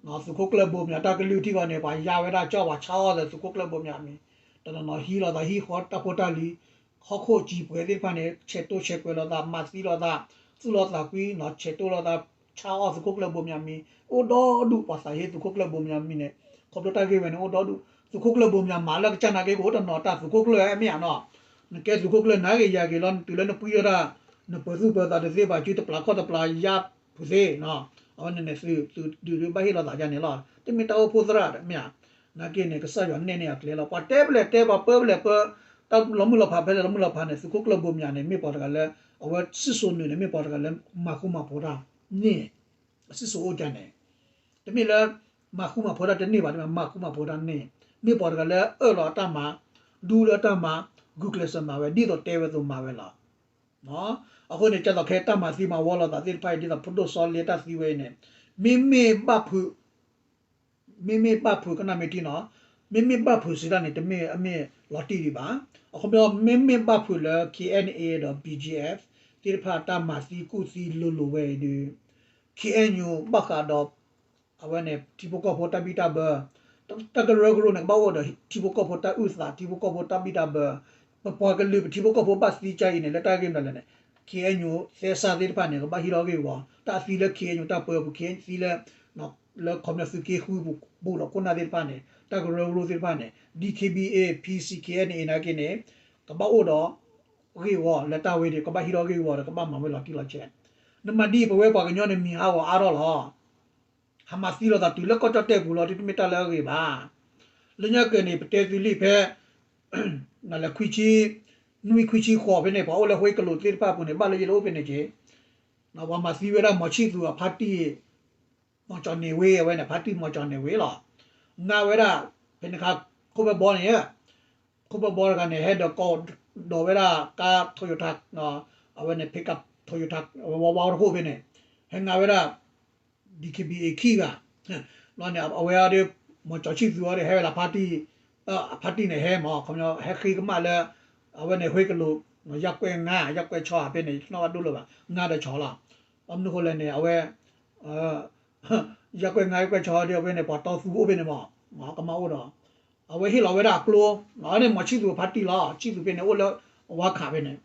သုးခိၣ်ကျၢၢ်ဘိမၠးတၢ်ကလုၢ်ထံၣ်ဂီၤန့ၣ် ပှၤယါဝဲဒၣ်ကၠီၣ် ပှၤဆါအီၣ်ဒီးသုးခိၣ်ကျၢၢ်ဘိမၠးမံၤ, တနီၤနီၤဟံးလိာ်သးဟံၣ်ဃီတၢ်ဖိတၢ်လံၤ, ဟီၣ်ခိၣ်ကံၤပှဲၤသ့ၣ်တဖၣ်န့ၣ် ဆဲးတိဆဲးကွဲးလိာ်သး မၤသံလိာ်သး, သူၣ်လီၤသးကွံ ဆဲးတိလိာ်သး, ဆါအီၣ်သုးခိၣ်ကျၢၢ်ဘိမၠးမံၤ, အိၣ်ဒီဒူၣ် ပှၤသးဟ့သုးခိၣ်ကျၢၢ်ဘိမၠးမံၤန့ၣ်, ခီဖျိတၢ်ဂ့ၢ်ဝဲန့ၣ်အိၣ်ဒီဒူၣ် သုးခိၣ်ကျၢၢ်ဘိမၠးမၤလၢကစၢ်နာ်က့ ကအိၣ်တနီၤတၢ်သုးခိၣ်ကျၢၢ်မ့ၢ်ဧါနီၤ, နကဲသုးခိၣ်ကျၢၢ်နာ်က့ၤယၤက့ၤလီၤ နတုၤလၢနပှံၢ်ထီၣ်တၢ်, နပၢၤသူၣ်ပၢၤသးတသ့ဘၣ် စုတပျၢ်ခီၣ်တပျၢ်ယါဖုးသ့, အဝဲန့ၣ်န့ၣ် သုးဒုးဒုးဘၣ်ဟ့ၣ်လီၤသးယါန့ၣ်လီၤ တမ့ၢ်တၢ်အိၣ်ဖှိၣ်သရၣ်မ့ၢ်ဧါ, နာ်က့န့ၣ် ကစၢ်ယွၤနဲၣ်န့ၢ်အကျဲလီၤ ပှၤတဲပလဲၤတဲ ပှၤပၢပလဲၤပၢ, တၢ်လီၤမုၢ်လီၤဖးဖဲလဲၣ်လီၤမုၢ်လီၤဖးန့ၣ် သုးခိၣ်ကျၢၢ်ဘိမၠးန့ၣ် မ့ၢ်ပှၤတဂၤလၢ အဝဲစံၣ်စိၤနုာ်န့ၣ် မ့ၢ်ပှၤတဂၤလၢ မၤဃူမၤဖိးတၢ်န့ၣ်, အစံၣ်စိၤအိၣ်ကန့ၣ်, တမ့ၢ်လၢ မၤဃူမၤဖိးတၢ်တန့ၢ်ဘၣ် မၤဃူမၤဖိးတၢ်န့ၣ်, မ့ၢ်ပှၤတဂၤလၢအၢၣ်လီၤအတၢ်မၤ, ဒူလၢအတၢ်မၤ, ဂုာ်ကျဲးစၢးမၤဝဲ ဒ်သိးတဲဝဲအသိးမၤဝဲလီၤ. အဃိန့ၣ် ကၢ်သိးခဲတၢ်မၤသံမၤဝီလိာ်သးသ့ၣ်တဖၣ်အံၤ ဒ်သိးဖိဒိၣ်စီလ့တၢ်သံဝဲအံၤန့ၣ်, မ့မ့ၢ်ဘၣ်ဖုး မ့မ့ၢ်ဘၣ်ဖုးကနၣ်မ့ၢ်ထံနီၤ, မ့မ့ၢ်ဘၣ်ဖုးစံးတၢ်န့ၣ် တမ့ၢ်အမ့ၢ်လီၤတံၢ်ဒံးဘၣ်. အခီပညီ မ့မ့ၢ်ဘၣ်ဖုးလၢ K N A ဒီး B G F သ့ၣ်တဖၣ်တၢ်မၤသံကူၣ်သံလိၤလိၤဝဲအံၤဒီး K N U ဘၣ်ဃးဒီး အဝဲန့ၣ် ထံဖိကီၢ်ဖိတၢ်ဘံၣ်တၢ်ဘၢ, တၢ်ကရၢကရိန့ၣ် ကဘၣ်အိၣ်ဒီးထံဖိကီၢ်ဖိတၢ်အုၣ်သး ထံဖိကီၢ်ဖိတၢ်ဘံၣ်တၢ်ဘၢ, ပပှၤကလုာ်ပထံဖိကီၢ်ဖိဘၣ်သံကါအံၤန့ၣ် လၢတၢ်ဂ့ၢ်မနုၤလဲၣ်န့ၣ် K N U သဲစးသ့ၣ်တဖၣ်န့ၣ် ကဘၣ်ဟံးထီၣ်ဂ့ၢ်ဝီ, တၢ်သံလၢ K N U တၢ်ပၢပူၤ K N U သံလၢ လၢခီပညီသုးက့ဃုပူၤ ပူၤလီၤခိၣ်နၢ်သ့ၣ်တဖၣ်န့ၣ် တၢ်ကရၢကရိသ့ၣ်တဖၣ်န့ၣ် D K B A P C K N A နာ်က့န့ၣ် ကဘၣ်အိၣ်ဒီး ဂ့ၢ်ဝီလၢတၢ်ဝဲန့ၣ် ကဘၣ်ဟံးထီၣ်ဂ့ၢ်ဝီဒီး ကဘၣ်မၤဝဲလီၤတံၢ်လီၤဆဲး, နမၤဒ်အံၤ ပဝဲပှၤကညီန့ၣ် မံၤဟးဂီၤအါထီၣ်လီၤ. ဟးမၤသံလိာ်သးတုၤလၢကီၢ်ကၠီၣ်တဲၣ်ပူၤလီၤ တမ့ၢ်တၢ်လၢအဂ့ၤဘၣ်. လၢညါကၢၤန့ၣ် ပတဲသုလံာ်ဖဲ နလဲၤခွံဆံ နွံခွံဆံဃိးဖဲန့ၣ် ပှၤအိၣ်လၢဟွ့ကလိာ်သ့ၣ်တဖၣ်အပူၤန့ၣ် ဘၣ်လၢယလဲၤအိၣ်ဖဲန့ၣ်က့ၤ, ပှၤမၤသံဝဲဒၣ် မီၤဆံၣ်သူၤအဖါတံၢ် မီၤကၠီၣ်န့ၢ်ဝ့ အဝဲန့ၣ် ဖါတံၢ်မီၤကၠီၣ်န့ၢ်ဝ့လီၤ. ငါဝဲဒၣ် ဖဲန့ၣ်ခါ ခိၣ်ဘၢဘီန့ၣ် ခိၣ်ဘၢဘီတဂၤန့ၣ် ဟဲဒီးကီးဒီးဝဲဒၣ်ကါ Toyota အဝဲန့ၣ် pickup Toyota အဝဲဝါဝါတခိၣ်ဖဲန့ၣ် ဟဲငါဝဲဒၣ် D K B A ခံဂၤ ဘျီန့ၣ် အဝဲအီၤဒီး မီၤကၠီၣ်ဆံၣ်သူၤအီၤဒီး ဟဲဝဲလၢဖါတံၢ် အဖါတံၢ်န့ၣ် ဟဲမး ခီပညီ ဟဲဃ့ကမၣ်လၢ အဝဲန့ၣ် ဟွ့ကလိာ် ယၢ်ကွဲၢ်ငါ ယၢ်ကွဲၢ်ဆီဖဲန့ၣ် ယနီၣ်ဘၣ်ဒိၣ်လၢၤဘၣ် ငါဒီးဆီလီၤ. ဘၣ်မနုၤဃိလဲၣ်န့ၣ် အဝဲ ယၢ်ကွဲၢ်ငါ ယၢ်ကွဲၢ်ဆီဒီး အဝဲန့ၣ် ပှၤတီသူအိၣ်ဖဲန့ၣ်မး ကမၣ်အိၣ်ဒီး အဝဲဟ့ၣ်လီၤဝဲဒၣ်အကျိ အဝဲန့ၣ် မီၤဆံၣ်သူၤဖါတံၢ်လီၤ. ဆံၣ်သူၤဖဲန့ၣ် အိၣ်လၢအဝါခးဖဲန့ၣ်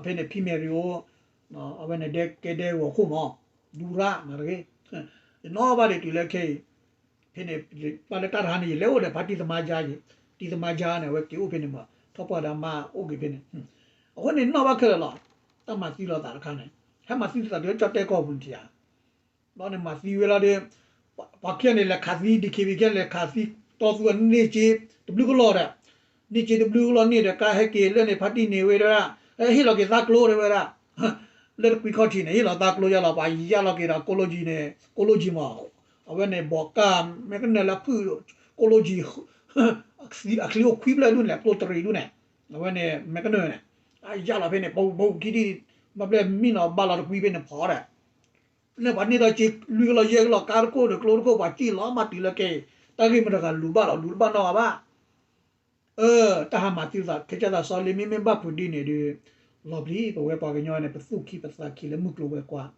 ဖဲန့ၣ် ဖံမဲၣ်ရံၤအိၣ် အဝဲန့ၣ် ဒဲကဲဒဲဂီၤခိၣ်မး ဒူရၣ်မးတဂ့ၤ ယနီၣ်ဘၣ်ဒံးတုၤလၢခဲအံၤ ဖဲန့ၣ် ဘၣ်လၢတၢ်တဟါန့ၣ် ယလဲၤအိၣ်ဒီးဖါတံၢ်သမါယါယံၤ တံၢ်သမါယါန့ၣ် အဝဲက့ၤအိၣ်ဖဲန့ၣ်မး ထီၣ်ပှၢ်ဒီးမါအိၣ်က့ၤဖဲန့ၣ် အဃိန့ၣ် နီၣ်ဘၣ်ခဲလၢာ်လီၤ. တၢ်မၤသံလိာ်သးတခါန့ၣ် ဟဲမၤသံလိာ်သးတုၤလၢကၠီၣ်တဲၣ်ကီၢ်ပူၤန့ၣ်ဧါ ဘျီန့ၣ်မၤသံဝဲလီၤဒီး ပှၤခံဂၤန့ၣ် လဲၤခးသံ ဒီးခံဂၤခံဂၤလဲၤခးသံ တီသူအန့ၢ်က့ တဘျုးကလီၢ်ဒီး န့ၢ်က့တဘျုးကလီၢ်န့ၣ်ဒီး ကါဟဲက့ၤလၢန့ၣ် ဖါတံၢ်န့ၢ်ဝဲဒၣ် ဟဲဟ့ၣ်လီၤက့ၤသးကျိတဲဝဲဒၣ် လၢတကွံခီၣ်ထံးန့ၣ် ဟ့ၣ်လီၤသးကျိယါလီၤ ပှၤယါလီၤက့ၤဒီး ကိးလိကၠံန့ၣ် ကိးလိကၠံမး အဝဲန့ၣ် ဘီးကၢ် မ့ၢ်ကနၢၤလၢဖုၣ် ကိးလိကၠံ အချံအိၣ်ခွံဖျၢၣ်ဒူၣ်န့ၣ် ကျိတရံးဒူၣ်န့ၣ် အဝဲန့ၣ် မ့ၢ်ကနၢၤန့ၣ် အယါလီၤဖဲန့ၣ် ပူၤပူၤခံထံၣ် ဘၣ်ဘျဲၣ်မံနီၤ ဘၣ်လီၤတကွံဖဲန့ၣ်ဖီဒီး လၢပှၤန့ၢ်ထီၣ်က့ လွံၢ်ကလီၢ်ယဲၢ်ကလီၢ် ကါတခိၣ်ဒီးကျိတခိၣ် ပှၤစံၣ်လီၤမးတုၤလၢခဲအံၤ တၢ်ဂ့ၢ်မတၤတဂၤလူၤဘၣ်လီၤ လူၤတဘၣ်နီတဂၤဘၣ်. အၢ တၢ်ဟးမၤသံသး ခဲကၢ်သးစီလ့ မ့မ့ၢ်ဘၣ်ဖုးဒ်န့ၣ်ဒီး လီၤပျံၤ ပဝဲပှၤကညီန့ၣ် ပသူၣ်ခံပသးခံလၢမုၢ်ကျိၤဝဲၤကွာ်,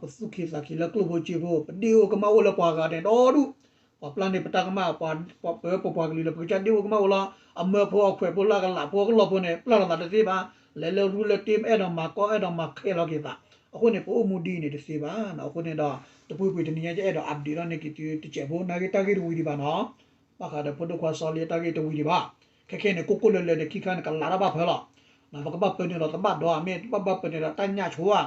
ပသူၣ်ခံသးခံလၢကျိၣ်ဖိစ့ဖိ ပဒ့ၣ်အိၣ်ကမၣ်အိၣ်လၢပှၤဂၤန့ၣ် ဒီဒူၣ် ပှၤပျၢ်န့ၢ်ပတၢ်ကမၣ် ပပပှၤကလုာ်လၢပကစၢ်ဒ့အိၣ်ကမၣ်အိၣ်လီၤ. အမၢဖိအခွဲးဖိလၢအကလးဖိအကလီၢ်ဖိန့ၣ် ပျၢ်လီၤသးတသ့ဘၣ်. လဲၤလၢရူလၢတ့ အဲၣ်ဒိးမၤကီ အဲၣ်ဒိးမၤခဲလီၤက့ၤသး. အဃိန့ၣ် ပအိၣ်မူဒ်အံၤန့ၣ်တသ့ဘၣ်. အဃိန့ၣ်ဒီး တပူၤကွံာ်တနံၤညါ ယအဲၣ်ဒိး update ထီၣ်န့ၢ်က့ၤသုတစဲးဖိ နာ်က့တၢ်ဂ့ၢ်တဝံၤဒံးဘၣ်နီၤ. ဘၣ်ဃးဒီးဖိဒိၣ်ခွါစီၤလ့တၢ်ဂ့ၢ်တဝံၤဒံးဘၣ်. ခဲခဲန့ၣ် ကိၢ်ကိၢ်လၢလၢန့ၣ် ခံခါန့ၣ် ကလးထီၣ်ဘၣ်ဖၢလီၤ. ပကဘၣ်ပၢနုာ်လီၤသဘၣ်ဒီး မ့ၢ်ဘၣ်ဘၣ်ပၢနုာ်ဒီးတၢ်ညၣ်ဆိဧါ,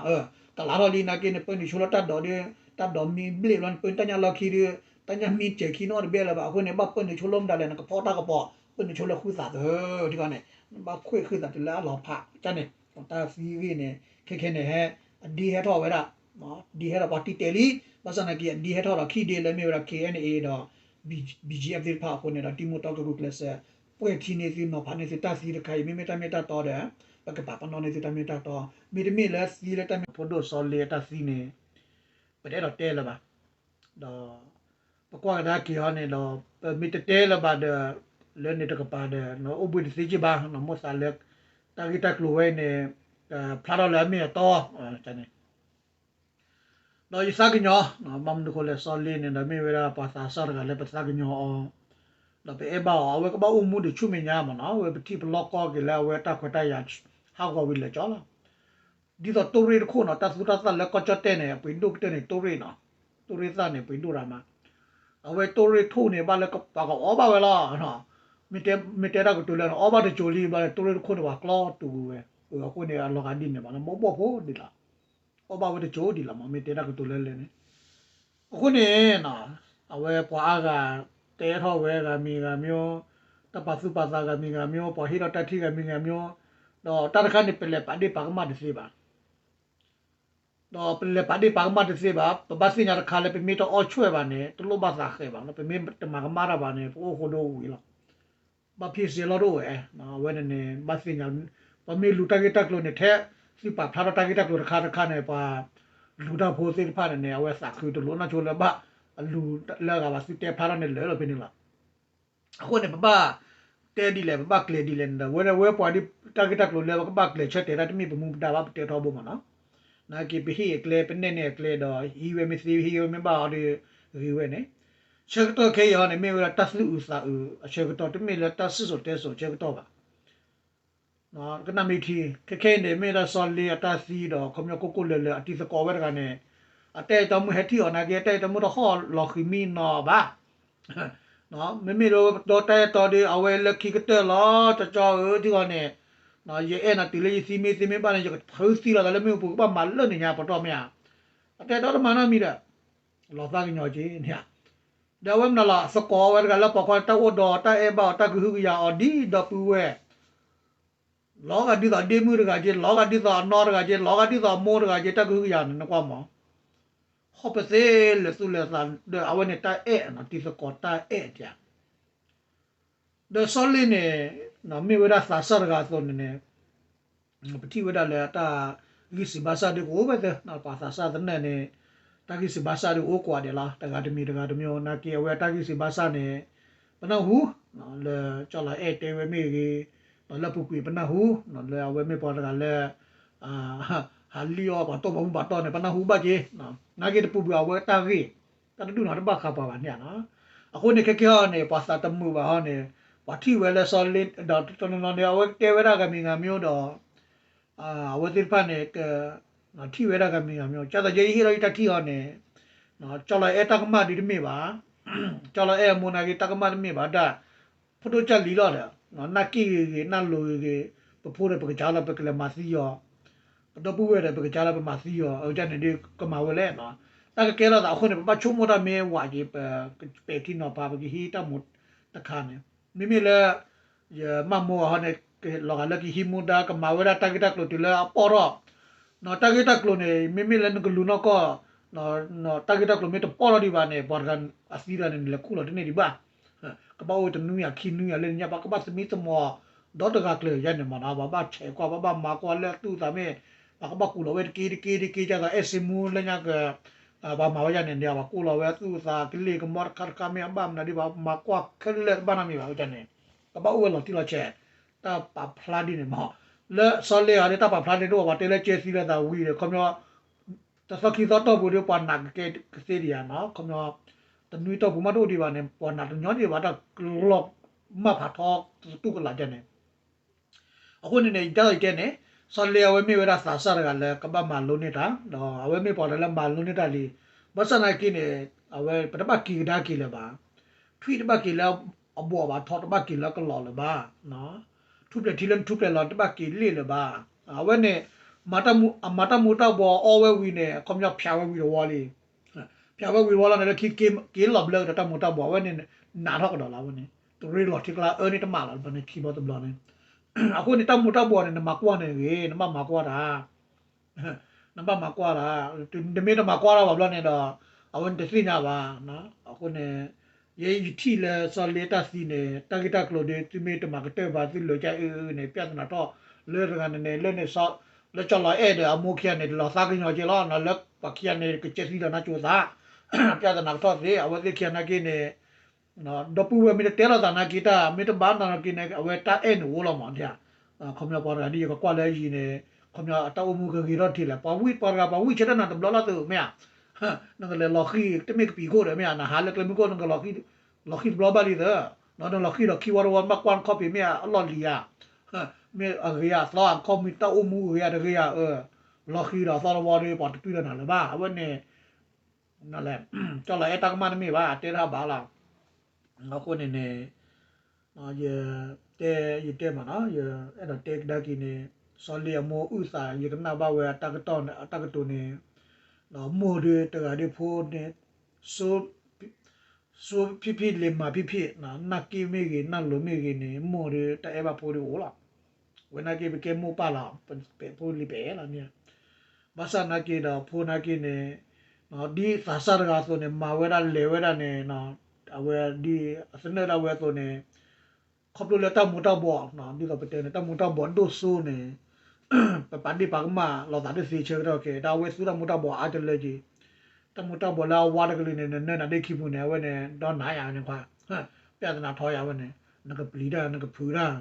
ကလးထီၣ်လံနာ်က့န့ၣ် ပၢနုာ်ဆိလၢတၢ်ဒိးဒီး တၢ်ဒိးမံဘျ့ၣ်ဘျီန့ၣ် ပၢနုာ်တၢ်ညၣ်လီၢ်ခံဒီး တၢ်ညၣ်မံစဲၤခံန့ၣ်အီၣ်တဘ့ၣ်လၢၤဘၣ်. အဃိန့ၣ် ဘၣ်ပၢနုာ်ဆိလၢမတၤလဲၣ်န့ၣ် ကဖီတၢ်ကပီၤ ပၢနုာ်ဆိလၢဃုသးသၢ ထံကီၢ်န့ၣ် ဘၣ်ခွဲးဃုသးတုၤလၢအလီၤဖးကန့ၣ် တၢ်သံဂ့ၢ်န့ၣ် ခဲခဲန့ၣ်ဟဲ အဒ့ဟဲထီၣ်ဝဲဒၣ် ဒ့ဟဲထီၣ်ပှၤတံာ်တဲာ်လံ. ဘၣ်ဆၣ်သနာ်က့ အဒ့ဟဲထီၣ်ဒီးခံဒ့လၢမ့ၢ်ဝဲဒၣ် K N A ဒီး B- B G F သ့ၣ်တဖၣ်အဃိန့ၣ်ဒီး တံၤမူတီကရူၢ်ကျဲးစၢး ပှဲၤထံန့ၢ်သုနီၤဖးန့ၢ်သုတၢ်သံတခါအံၤ မ့မ့ၢ်တၢ်မ့ၢ်တၢ်တီဒီး ပကပာ်ပနီၣ်န့ၢ်သုတၢ်မ့ၢ်တၢ်တီ မ့တမ့ၢ်လၢသံလၢတၢ်မ့ၢ်ဖိဒိၣ်စီၤလ့အတၢ်သံန့ၣ် ပတအဲၣ်ဒိးတဲလၢၤဘၣ်. ဒီး ပကွၢ်ကဒါက့ၤဟီန့ၣ်ဒီး ပမ့ၢ်တတဲလၢၤဘၣ်ဒီး လၢန့ၣ်တကပၤဒီး အိၣ်ဘှံးတသ့က့ဘၣ် မိၣ်သးလၢ တၢ်ဂ့ၢ်တၢ်ကျိၤဝဲအံၤန့ၣ် ဖျါထီၣ်လၢအမ့ၢ်အတီ န့ၣ် ဒီးယသးကညီၤ ဘၣ်မနုၤဃိလဲၣ် စီၤလ့န့ၣ်ဒီးမ့ၢ်ဝဲဒၣ်ပှၤသးစၢ်တဂၤလၢပသးကညီၤအီၤ ဒီးပအဲၣ်ဘၣ်အီၤ အဝဲကဘၣ်အိၣ်မူဒံးဆူမဲာ်ညါမ့ၢ်နီၤ အဝဲပထံၣ်ပလီၢ်ကီၢ်က့ၤလၢအဝဲတၢ်ခွဲးတၢ်ယာ် ဟးဂီၤဝံၤလၢာ်ကၠီလီၤ. ဒ်သိးတိၢ်ရ့ၣ်တခိၣ်နီၤ တၢ်သူတၢ်သၣ်လၢကီၢ်ကၠီၣ်တဲၣ်န့ၣ် အပှ့ၤဒိၣ်ကတၢၢ်န့ၣ်တိၢ်ရ့ၣ်နီၤ, တိၢ်ရ့ၣ်သၣ်န့ၣ် ပှ့ၤဒိၣ်ရၤမး, အဝဲတိၢ်ရ့ၣ်ထိၣ်န့ၣ် ဘၣ်လၢပှၤကအီၣ်ဘၣ်ဝဲလီၤ. မ့ၢ်တဲတၢ်ကတိၤလၢ အီၣ်ဘၣ်တစိၤလံ ဘၣ်လၢတိၢ်ရ့ၣ်တခိၣ်န့ၣ် ပှၤကျီတူာ်ဝဲ, အဃိန့ၣ် အလီၤဂာ်ဒ်န့ၣ်ဘၣ် မ့ၢ်ဘီၣ်ဖိဒ်လီၤ အီၣ်ဘၣ်ဝဲတစိၤဒ်လီၤမး မ့ၢ်တဲတၢ်ကတိၤလၢလဲၣ်န့ၣ်, အဃိန့ၣ် အဝဲပှၤအါဂၤ တဲထီၣ်ဝဲဂၤမံၤဂၤမံၤ, တၢ်ပာ်သူၣ်ပာ်သးဂၤမံၤဂၤမံၤ, ပှၤဟ့ၣ်ထီၣ်တၢ်ထံၣ်ဂၤမံၤဂၤမံၤ, ဒီးတၢ်တခါန့ၣ် ပလဲၤပာ်ဒ့ၣ်ပာ်ကမၣ်တသ့ဘၣ် ဒီးပလဲၤပာ်ဒ့ၣ်ပာ်ကမၣ်တသ့ဘၣ်, ပဘၣ်သ့ၣ်ညါတခါလၢပမ့ၢ်တအီၣ်ဆွဲၣ်ဘၣ်န့ၣ် တလိၣ်ဘၣ်သးဃဲၤဘၣ်, ပမ့ၢ်တမၤကမၣ်တၢ်ဘၣ်န့ၣ် ပအိၣ်ဃိဒိဝံၤလီၤ. ဘၣ်ဖ့ၣ်စ့လီၤတအိၣ်ဝဲ, အဝဲန့ၣ်န့ၣ် ဘၣ်သ့ၣ်ညါ, ပမ့ၢ်လူၤတၢ်ဂ့ၢ်တၢ်ကျိၤန့ၣ် ထဲသုပာ်ဖျါထီၣ်တၢ်ဂ့ၢ်တၢ်ကျိၤတခါတခါန့ၣ် ပှၤလူၤတၢ်ဖိသ့ၣ်တဖၣ်န့ၣ်န့ၣ် အဝဲသးခုတလိၣ်နီၢ်ဆိလၢဘၣ်လူၤလၢအဂၤဘၣ် သုတဲဖျါထီၣ်န့ၣ်လၢာ်လီၤဖဲန့ၣ်လီၤ. အဃိန့ၣ် ပဘၣ်တဲဒ်လဲၣ် ပဘၣ်ကျဲၤဒ်လဲၣ်န့ၣ်ဒီး ဝဲန့ၣ်ဝဲပှၤဒ်တၢ်ဂ့ၢ်တၢ်ကျိၤလၢပကဘၣ်ကျဲၤဆၢတဲာ်တၢ်တမ့ၢ်ပမူပဒါဘၣ် ပတဲထီဘိမးနီၤ, နာ်က့ပဟ့ၣ်အကျဲ ပနဲၣ်န့ၢ်အကျဲဒီး ဟံးဝဲမ့ၢ်သ့ ဟံးဝဲမ့ၢ်ဘၣ်အီၤဒီး ဂ့ၤဝဲန့ၣ်, ဆၢကတီၢ်ခဲအံၤဟီန့ၣ် မ့ၢ်ဝဲဒၣ်တၢ်သူၣ်အုးသးအုးအဆၢကတီၢ် တမ့ၢ်လၢတၢ်စံၣ်စိၤတဲစိၤအဆၢကတီၢ်ဘၣ် ကနၣ်မ့ၢ်ထံ ခဲခဲအံၤန့ၣ် မ့ၢ်ဒၣ်စီၤလ့အတၢ်သံဒီး ခီပညီကိၢ်ကိၢ်လၢၤလၢၤ အတံၤသကိးဝဲတဂၤန့ၣ် အတၢ်အဲၣ်တီမုၣ်ဟဲထံၣ်အီၤနာ်က့ အတၢ်အဲၣ်တီမုၣ်တဟီၣ်လီၤဃံၤမံနီၤဘၣ်. မ့မ့ၢ်လၢဒီးတၢ်အဲၣ်တီဒီး အဝဲလၢခံကတၢၢ်လီၤ ကၠီကၠီဧၢ ထံဂီၤန့ၣ် ယအဲၣ်နၤတုၤလၢယသံမ့ၢ်သ့မ့ၢ်ဘၣ်န့ၣ် ယကထုးသံလီၤသးလၢမ့ၣ်အူပူၤ ကဘၣ်မၤလၢန့ၣ်ညါ ပတီၢ်မ့ၢ်ဧါ. အတၢ်အဲၣ်တီတမၤနီတမံၤဒီး လီၤသးကညီၤက့ၤန့ၣ်ဧါ. ဒီးအဝဲမနုၤလီၤ သကိးဝဲတဂၤလၢပိာ်ခွါ တၢ်အိၣ်ဒီးတၢ်အဲၣ်ဘၣ်အီၤ တၢ်ကဟုကယာ်အီၤဒ်ဒီပုၢ်ဝဲၢ် လီၤဂာ်ဒ်သိးဒ့မုၣ်တဂၤက့ လီၤဂာ်ဒ်သိးအနီတဂၤက့ လီၤဂာ်ဒ်သိးအမိၢ်တဂၤက့ တၢ်ကဟုကယာ်န့ၣ် နကွၢ်မး ဟီၣ်ပသ့လဲၤသူၣ်လဲၤသး ဒီးအဝဲန့ၣ်တၢ်အဲၣ် တံၤသကိးတၢ်အဲၣ်တၢ် ဒီးစီၤလ့န့ၣ် မ့ၢ်ဝဲဒၣ်သးစၢ်တဂၤအသိးန့ၣ်န့ၣ် ပထံၣ်ဝဲဒၣ်လၢတၢ်ဂံၢ်စၢ်ဘါစၢ်ဒုးကအိၣ်ဝဲသ့ ပှၤသးစၢ်သနၢၣ်န့ၣ် တၢ်ဂံၢ်စၢ်ဘါစၢ်ဒုးအိၣ်ကိးဂၤဒဲးလီၤ. တဂၤတမံၤတဂၤတမံၤ နာ်က့အဝဲတၢ်ဂံၢ်စၢ်ဘါစၢ်န့ၣ် ပနၢ်ဟူ လၢကၠီလီၤအဲၣ်တဲဝဲမ့ၢ်ဂ့ၤ လၢပူၤကွံာ်ပနၢ်ဟူ လၢအဝဲမ့ၢ်ပှၤတဂၤလၢ ဟးလံၣ်အီၣ်ပှၤတိၢ်ပှၤမူပှၤတီၢ်န့ၣ် ပနၢ်ဟူဘၣ်က့ၤ နာ်က့တပူၤကွံာ်အဝဲတၢ်ဂ့ၢ် တၢ်တဒူၣ်နီၤတဘၣ်ဃးပှၤဘၣ်န့ၣ်ဧါနီၤ. အဃိန့ၣ် ခဲကဲအီၤန့ၣ် ပှၤသးတမုာ်ဘၣ်ဟီန့ၣ် ပှၤထံၣ်ဝဲလၢစီၤလ့ ဒီးတနီၤနီၤန့ၣ် အဝဲကတဲဝဲဒၣ်ဂၤမံၤဂၤမံၤဒီး အဝဲသ့ၣ်တဖၣ်န့ၣ် ကထံၣ်ဝဲဒၣ်ဂၤမံၤဂၤမံၤ ကၢ်သးယဲယဟ့ၣ်လီၤယတၢ်ထံၣ်အီၤန့ၣ် ကၠီလီၤအဲၣ်တၢ်ကမၣ်ဒုးတမ့ၢ်ဘၣ် ကၠီလီၤအဲၣ်အမိၢ်နာ်က့ တၢ်ကမၣ်တမ့ၢ်ဘၣ်ဒၣ် ဖိဒိၣ်ကၢ်လံလီၤဒီး နၢ်က့ၣ်ဂ့ၤဂ့ၤ နၢ်လိၤဂ့ၤဂ့ၤ ပဖိဒီးပကစၢ်လီၤ ပကလဲၤမၤသံအီၤ ပဒီပုၢ်ဝဲၢ်ဒီး ပကစၢ်လီၤပမၤသံအီၤ အဝဲန့ၣ်ဒုးကမၤဝဲလဲၣ်နီၤ. တၢ်ကကဲထီၣ်သးအဃိန့ၣ် ပဘၣ်ဆိကမိၣ်တၢ်မ့ၢ်ဝဲက့ၤ ပပဲာ်ထံနီၤဖး ပကဟံးတၢ်မူတခါန့ၣ် မ့မ့ၢ်လၢ ယမၢ်မိၢ်အဟီန့ၣ် လီၤဂာ်လၢကဟံးမူဒါ ကမၤဝဲဒၣ်တၢ်ဂ့ၢ်တၢ်ကျိၤတုၤလၢအပီၢ်ထီၣ် တၢ်ဂ့ၢ်တၢ်ကျိၤန့ၣ် မ့မ့ၢ်လၢနကလူၤနီၢ်ကီၢ် တၢ်ဂ့ၢ်တၢ်ကျိၤမ့ၢ်တပီၢ်ထီၣ်ဒံးဘၣ်န့ၣ် ပှၤတဂၤအသံတဂၤန့ၣ် နလဲၤခူၣ်လီၤတန့ၢ်ဒံးဘၣ်. ကဘၣ်အိၣ်တနွံယၤခံနွံယၤလၢညါ ပှၤကဘၣ်သမံသမိး ဒီတဂၤကျၢၤယါန့ၣ်မ့ၢ်နီၤ ပှၤဘၣ်ဆဲးကွၢ် ပှၤဘၣ်မၤကွၢ်လၢအသူၣ်အသးမ့ၢ် ပှၤကဘၣ်ကူးလီၤဝဲတက့ၢ်တက့ၢ်တက့ၢ် ကၢ်သးအဲၣ်စ့မူလၢညါက ပှၤမၤဝဲယါန့ၣ် ပှၤကူးလီၤဝဲအသူၣ်အသး ကလ့ၢ်ကမီၤတခါတခါမ့ၢ်အဘၣ်မနုၤဒံး ပှၤမၤကွၢ်ခဲလၢာ်တဘၣ်နီတမံၤဘၣ် အဝဲန့ၣ် ကဘၣ်အိၣ်ဝဲလီၤတံၢ်လီၤဆဲး တၢ်ပာ်ဖျါဒ်န့ၣ်မ့ၢ် လၢစီၤလ့ဂၤဒီး တၢ်ပာ်ဖျါန့ၣ် တအိၣ်ဘၣ်တဲလၢကဲသံလၢသးဝံၤဒီး ခီပညီ တသီခံသီတီၢ်ပူၤဒီး ပှၤနာ်ကကဲကသ့ဒံးဧါနီၤ ခီပညီ တနွံတီၢ်ပူၤမးတအိၣ်ဒံးဘၣ်န့ၣ် ပှၤနာ်တညီဒံးဘၣ်တၢ်လီၢ်မၢ်ဖးထီတတူၢ်ကလာ်ဒ်န့ၣ် အဃိန့ၣ်န့ၣ် ဒ်သိးယတဲန့ၣ် စီၤလ့အဝဲမ့ၢ်ဝဲဒၣ်သးစၢ်တဂၤလၢကဘၣ်မၤလိန့ၢ်တၢ် ဒီးအဝဲမ့ၢ်ပှၤတဂၤလၢမၤလိန့ၢ်တၢ်လံ ဘၣ်ဆၣ်သနာ်က့န့ၣ် အဝဲပတဘၣ်က့ၤကဒါက့ၤလၢၤဘၣ် ထွံၣ်တဘၣ်က့ၤလၢအဘီၣ်ဘၣ် ထီတဘၣ်က့ၤလၢကလီၤလၢၤဘၣ် ထူၣ်ဖျဲးထံလၢနထူၣ်ဖျဲးလီၤတဘၣ်က့ၤလ့ၣ်လၢၤဘၣ် အဝဲန့ၣ် အမၤတၢ်မူၤတၢ်ဘှီးအီၣ်ဝဲဝံၤန့ၣ် အခီပညီဖၠးဝဲဝံၤတဝီလံ ဖၠးဝဲဝံၤတဝီလီၤန့ၣ် လၢခံက့ၤလီၤဘျၢကဒီးတၢ်မူၤတၢ်ဘှီး အဝဲန့ၣ် နးထီၣ်ကဒီးလီၤ အဝဲန့ၣ် တရ့လီၤထံကျါအၢန့ၣ်တမးလီၤ ဘၣ်န့ၣ်ခံဘီတဘျီန့ၣ် အဃိန့ၣ် တၢ်မူၤတၢ်ဘှီးန့ၣ် နမၤကွၢ်န့ၣ်ဂ့ၤ နဘၣ်မၤကွၢ်တၢ် နဘၣ်မၤကွၢ်တၢ် နမ့ၢ်တမၤကွၢ်တၢ်ဘၣ်ဘျီန့ၣ်ဒီး အဝဲန့ၣ်တသ့ၣ်ညါဘၣ် အဃိန့ၣ် ယဲယထံၣ်လၢစီၤလ့တၢ်သံန့ၣ် တၢ်ဂ့ၢ်တၢ်ကျိၤဒီး သုမ့ၢ်တမၤကတၢၢ်ဘၣ် သုလၢာ်ကအုန့ၣ် ပြဿနာထီၣ်လၢတဂၤန့ၣ်န့ၣ် လၢန့ၣ် လၢကၠီလီၤအဲၣ်ဒီးအမိၢ်ခံဂၤန့ၣ် လီၤသးကညီၤက့လီၤ လၢပှၤခံဂၤန့ၣ် ကစၢၢ်သံလီၤနါကၠိသး ပြဿနာကထီၣ်သ့ အဝဲသ့ၣ်ခံဂၤနာ်က့န့ၣ် ဒီပုၢ်ဝဲၢ်မ့ၢ်တတဲလိာ်သးနာ်က့တၢ် မ့ၢ်တဘၣ်နာ်က့န့ၣ် အဝဲတၢ်အဲၣ်န့ၣ်အိၣ်လီၤမး ခီပညီပှၤတဂၤဒ်ယကကွၢ်လၢအယံၤန့ၣ် ခီပညီအတၢ်အိၣ်မူကဂ့ၤထီၣ်တထံးလဲၣ် ပှၤဝံၣ်ပှၤတဂၤပှၤဝံၣ်ဆၢထၢၣ်နၤတဘျီလၢ်သုးမ့ၢ်ဧါ နကလဲၤလီၤဃံၢ် တမ့ၢ်ကပံာ်ခိၣ်ဒီးမ့ၢ်ဧါ နဟးလၢကျဲမုၢ်ခိၣ် နကလီၤဃံၢ်တဘျီဘၣ်လံသၢ ဒီးနလီၤဃံၢ်ဒီးခံဝီတဝီ နဘၣ်ကွၢ်နခီၣ်ဖံးမ့ၢ်ဧါ အလီၢ်လံဧါ မ့ၢ်အဂ့ၤဧါသီဧါ နခီၣ်မူတၢ်အိၣ်မူဂ့ၤဧါတဂ့ၤဧါ လီၤဃံၢ်ဒီးသီတဝီဒီး ပှၤတတွံၢ်ဒီးနၤလၢၤဘၣ် အဝဲန့ၣ် ကၠီလီၤအဲၣ်တၢ်ကမၣ်တမ့ၢ်ဘၣ် တဲတၢ်ဘၣ်လီၤ အဃိန့ၣ်န့ၣ် ယတဲ ယတဲမးနီၤ ယအဲၣ်ဒိးတဲကဒါက့ၤန့ၣ် စီၤလ့အမိၢ်အုၣ်သး ယကနၣ်ဘၣ်ဝဲအတၢ်ကတီၢ်န့ၣ် အတၢ်ကတိၤန့ၣ် ဒီးမိၢ်ဒီးတဂၤဒီးဖိန့ၣ် စိ စိဖံဖံလံၤမၤဖံဖံ နၢ်က့မ့ၢ်ဂ့ၤ နၢ်လိၤမ့ၢ်ဂ့ၤန့ၣ် မိၢ်ဒီးတၢ်အဲၣ်ဘၣ်ဖိဒီးအိၣ်လီၤ ဝဲနာ်က့ပကဲမိၢ်ပၢ်လီၤ ပအဲၣ်ဖိလံၤပအဲၣ်လီၤန့ၣ် ဘၣ်ဆၣ်နာ်က့ဒီးဖိနာ်က့န့ၣ် ဒ်သးစၢ်တဂၤအသိးန့ၣ် မၤဝဲဒၣ်လဲၤဝဲဒၣ်န့ၣ် အဝဲဒ်အသနၢၣ်ဒၣ်ဝဲအသိးန့ၣ် ခီဖျိလၢတၢ်မူၤတၢ်ဘှီး ဒ်သိးပတဲန့ၣ် တၢ်မူၤတၢ်ဘှီးဒိၣ်စိန့ၣ် ပပာ်ဒ့ၣ်ပာ်ကမၣ်လိာ်သးဒ်သ့ဆၢကတီၢ်ခဲ တၢ်ဝဲသူတၢ်မူၤတၢ်ဘှီးအါတလၢက့ၤ တၢ်မူၤတၢ်ဘှီးလၢအဝါတကလုာ်န့ၣ် နနၢနၤဒ့ၣ်ခံပူၤန့ၣ် အဝဲန့ၣ် ဒီနၤယၤန့ၣ်ခွါ ပြဿနာထီယၤဝဲန့ၣ် နကပျံၤတၢ် နကဖုးတၢ်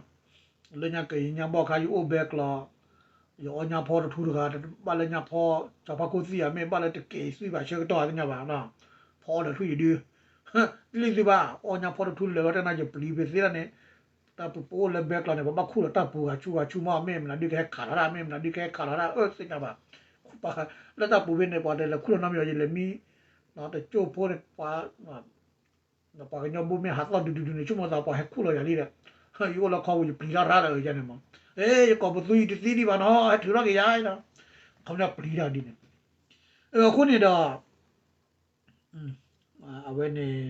လၢညါက့ၤယညါဘီၣ်ခါ ယအိၣ်ဘဲကျီ ယအီၣ်ညါဖီတထူတဂၤ ဘၣ်လၢညါဖီ စီၤဖါခိၣ်သံၣ်ဧါ မ့ၢ်ဘၣ်လၢတကဲၤသွံၣ်ဘၣ်ဆၢကတီၢ်သ့ၣ်ညါဘၣ် ဖီအီၣ်ဒီးထွံၣ်ယဒု လံသုဘၣ် အီၣ်ညါဖီတထူလၢာ်လီၤတၢ်နၤ ယပျံၤပသ့ဒၣ်န့ၣ် တၢ်ပူၤပအိၣ်လၢဘဲကျီန့ၣ် ပဘၣ်ခူၣ်လီၤတၢ်ပူၤဂၤဆူဂၤဆူမး မ့ၢ်မနုၤဒုကဟဲခးလီၤတၢ် မ့ၢ်မနုၤဒုကဟဲခးလီၤတၢ် အၢသ့ၣ်ညါဘၣ် ခူၣ်ပာ်လၢတၢ်ပူၤဖဲန့ၣ် ပှၤတလဲၤခူၣ်လီၤနီတမံၤ ယလဲၤမံ တကၠိၢ်ဖိန့ၣ် ပှၤ ပှၤကညီဘိမ့ၢ်ဟးသီၣ်ဒုဒုဒုန့ၣ် ဆိကမိၣ်သးပှၤဟဲခူၣ်လီၤယၤလံဒီး ယအိၣ်လၢခီပူၤ ယပျံၤထီၣ်ရၣ်ဒီးယၤန့ၣ်မး အဲ ယကိာ်ပသူယတသံဒံးဘၣ်နီၤ ဟဲထုးထီၣ်က့ၤယၤ ခီပညီပျံၤတၢ်ဒ်န့ၣ် အဃိန့ၣ်ဒီး အဝဲန့ၣ်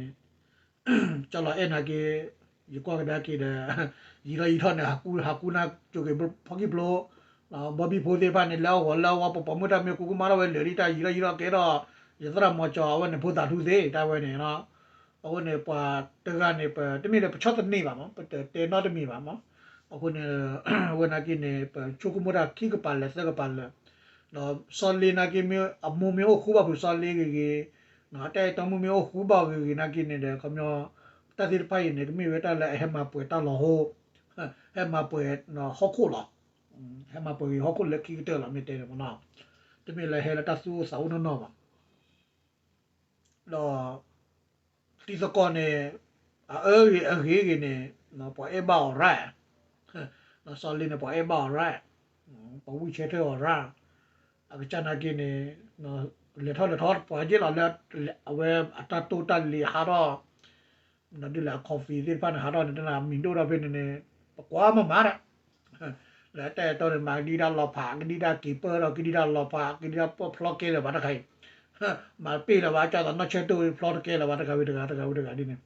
ကၠီလီၤအဲၣ်နာ်က့ ယကွၢ်ကဒါက့ၤဒီး ယံာ်ထီၣ်ယံာ်ထီၣ်န့ၣ် ဟးကူနၢ်ကၠိက့ၤဖီၣ်ကံၢ်ဖျိ ဘီဘံၣ်ဖိသ့ၣ်တဖၣ်န့ၣ် လၢအဂီၢ်လၢအဝဲပပှၤမုၣ်တၢ်မ့ၢ်ကူကမၣ်ထီၣ်ဝဲလၢာ်လံ တၢ်ယံာ်ထီၣ်ယံာ်ထီၣ်ကဲထီၣ် ယသရၣ်မီၤကၠီအဝဲန့ၣ် ဖိသၣ်ထူသ့ တၢ်ဝဲန့ၣ် အဃိန့ၣ် ပှၤတဂၤန့ၣ် ပတမ့ၢ်လၢပဆီၣ်သနံးဘၣ်မး ပတတဲနီတမံၤဘၣ်မး အဃိန့ၣ် အဝဲနာ်က့န့ၣ် ပဆိကမိၣ်တၢ်ခံကပၤလၢာ်သၢကပၤလၢာ် ဒီးစီၤလ့နာ်က့ အမိၢ်မ့ၢ်အိၣ်ဃူဘၣ်ဖုးစီၤလ့ဂ့ၤဂ့ၤ တၢ်အဲၣ်တီမုၣ်မ့ၢ်အိၣ်ဃူဘၣ်ဂ့ၤဂ့ၤနာ်က့န့ၣ်ဒီး ခီပညီ တၢ်သ့ၣ်တဖၣ်အံၤန့ၣ် ကမ့ၢ်ဝဲတၢ်လၢအဟဲမၤပှဲၤတၢ်လီၤဟိ ဟဲမၤပှဲၤဟီၣ်ခိၣ်လီၤ ဟဲမၤပှဲၤဂ့ၤဟီၣ်ခိၣ်လၢခံကတၢၢ်လီၤ မ့ၢ်တဲန့ၣ်မးနီၤ တမ့ၢ်လၢဟဲလၢတၢ်သူၣ်အိၣ်သးအိၣ်နီၢ်နီၢ်ဘၣ် ဒီး တံၤသကိးန့ၣ် အအၢဂ့ၤအဂ့ၤဂ့ၤန့ၣ် ပှၤအဲၣ်ဘၣ်အီၤရၣ် စီၤလ့န့ၣ် ပှၤအဲၣ်ဘၣ်အီၤရၣ် ပှၤဝံၢ်ဆၢထၢၣ်အီၤရၣ် အကစၢ်နာ်က့န့ၣ် လဲၤထီၣ်လဲၤထီၣ်ပှၤက့လီၤလၢ အဝဲအတၢ်တိၢ်တၢ်လံၤဟးထီၣ် ဒ်လဲၣ်အ coffee သ့ၣ်တဖၣ်န့ၣ် ဟးထီၣ်န့ၣ် တနၤမံၤဒိၣ်ထီၣ်ဖဲန့ၣ်န့ၣ် ပကွၢ်မးမးဒီး လၢတၢ်အဲၣ်တီန့ၣ် မၤကဒံကဒါလီၤဖး ကဒံကဒါက့ၤပၢၢ်ဒီး ကဒံကဒါလီၤဖး ကဒံကဒါပၢၢ်ဖျီကဲလၢၤဘၣ်တခါအံၤ မၤပ့ၢ်လၢၤဘၣ် ကၢ်သးနီၢ်ဆၢတိၢ်ဖျီတကဲလၢၤဘၣ် တဂၤဝံၤတဂၤ တဂၤဝံၤတဂၤဒ်န့ၣ်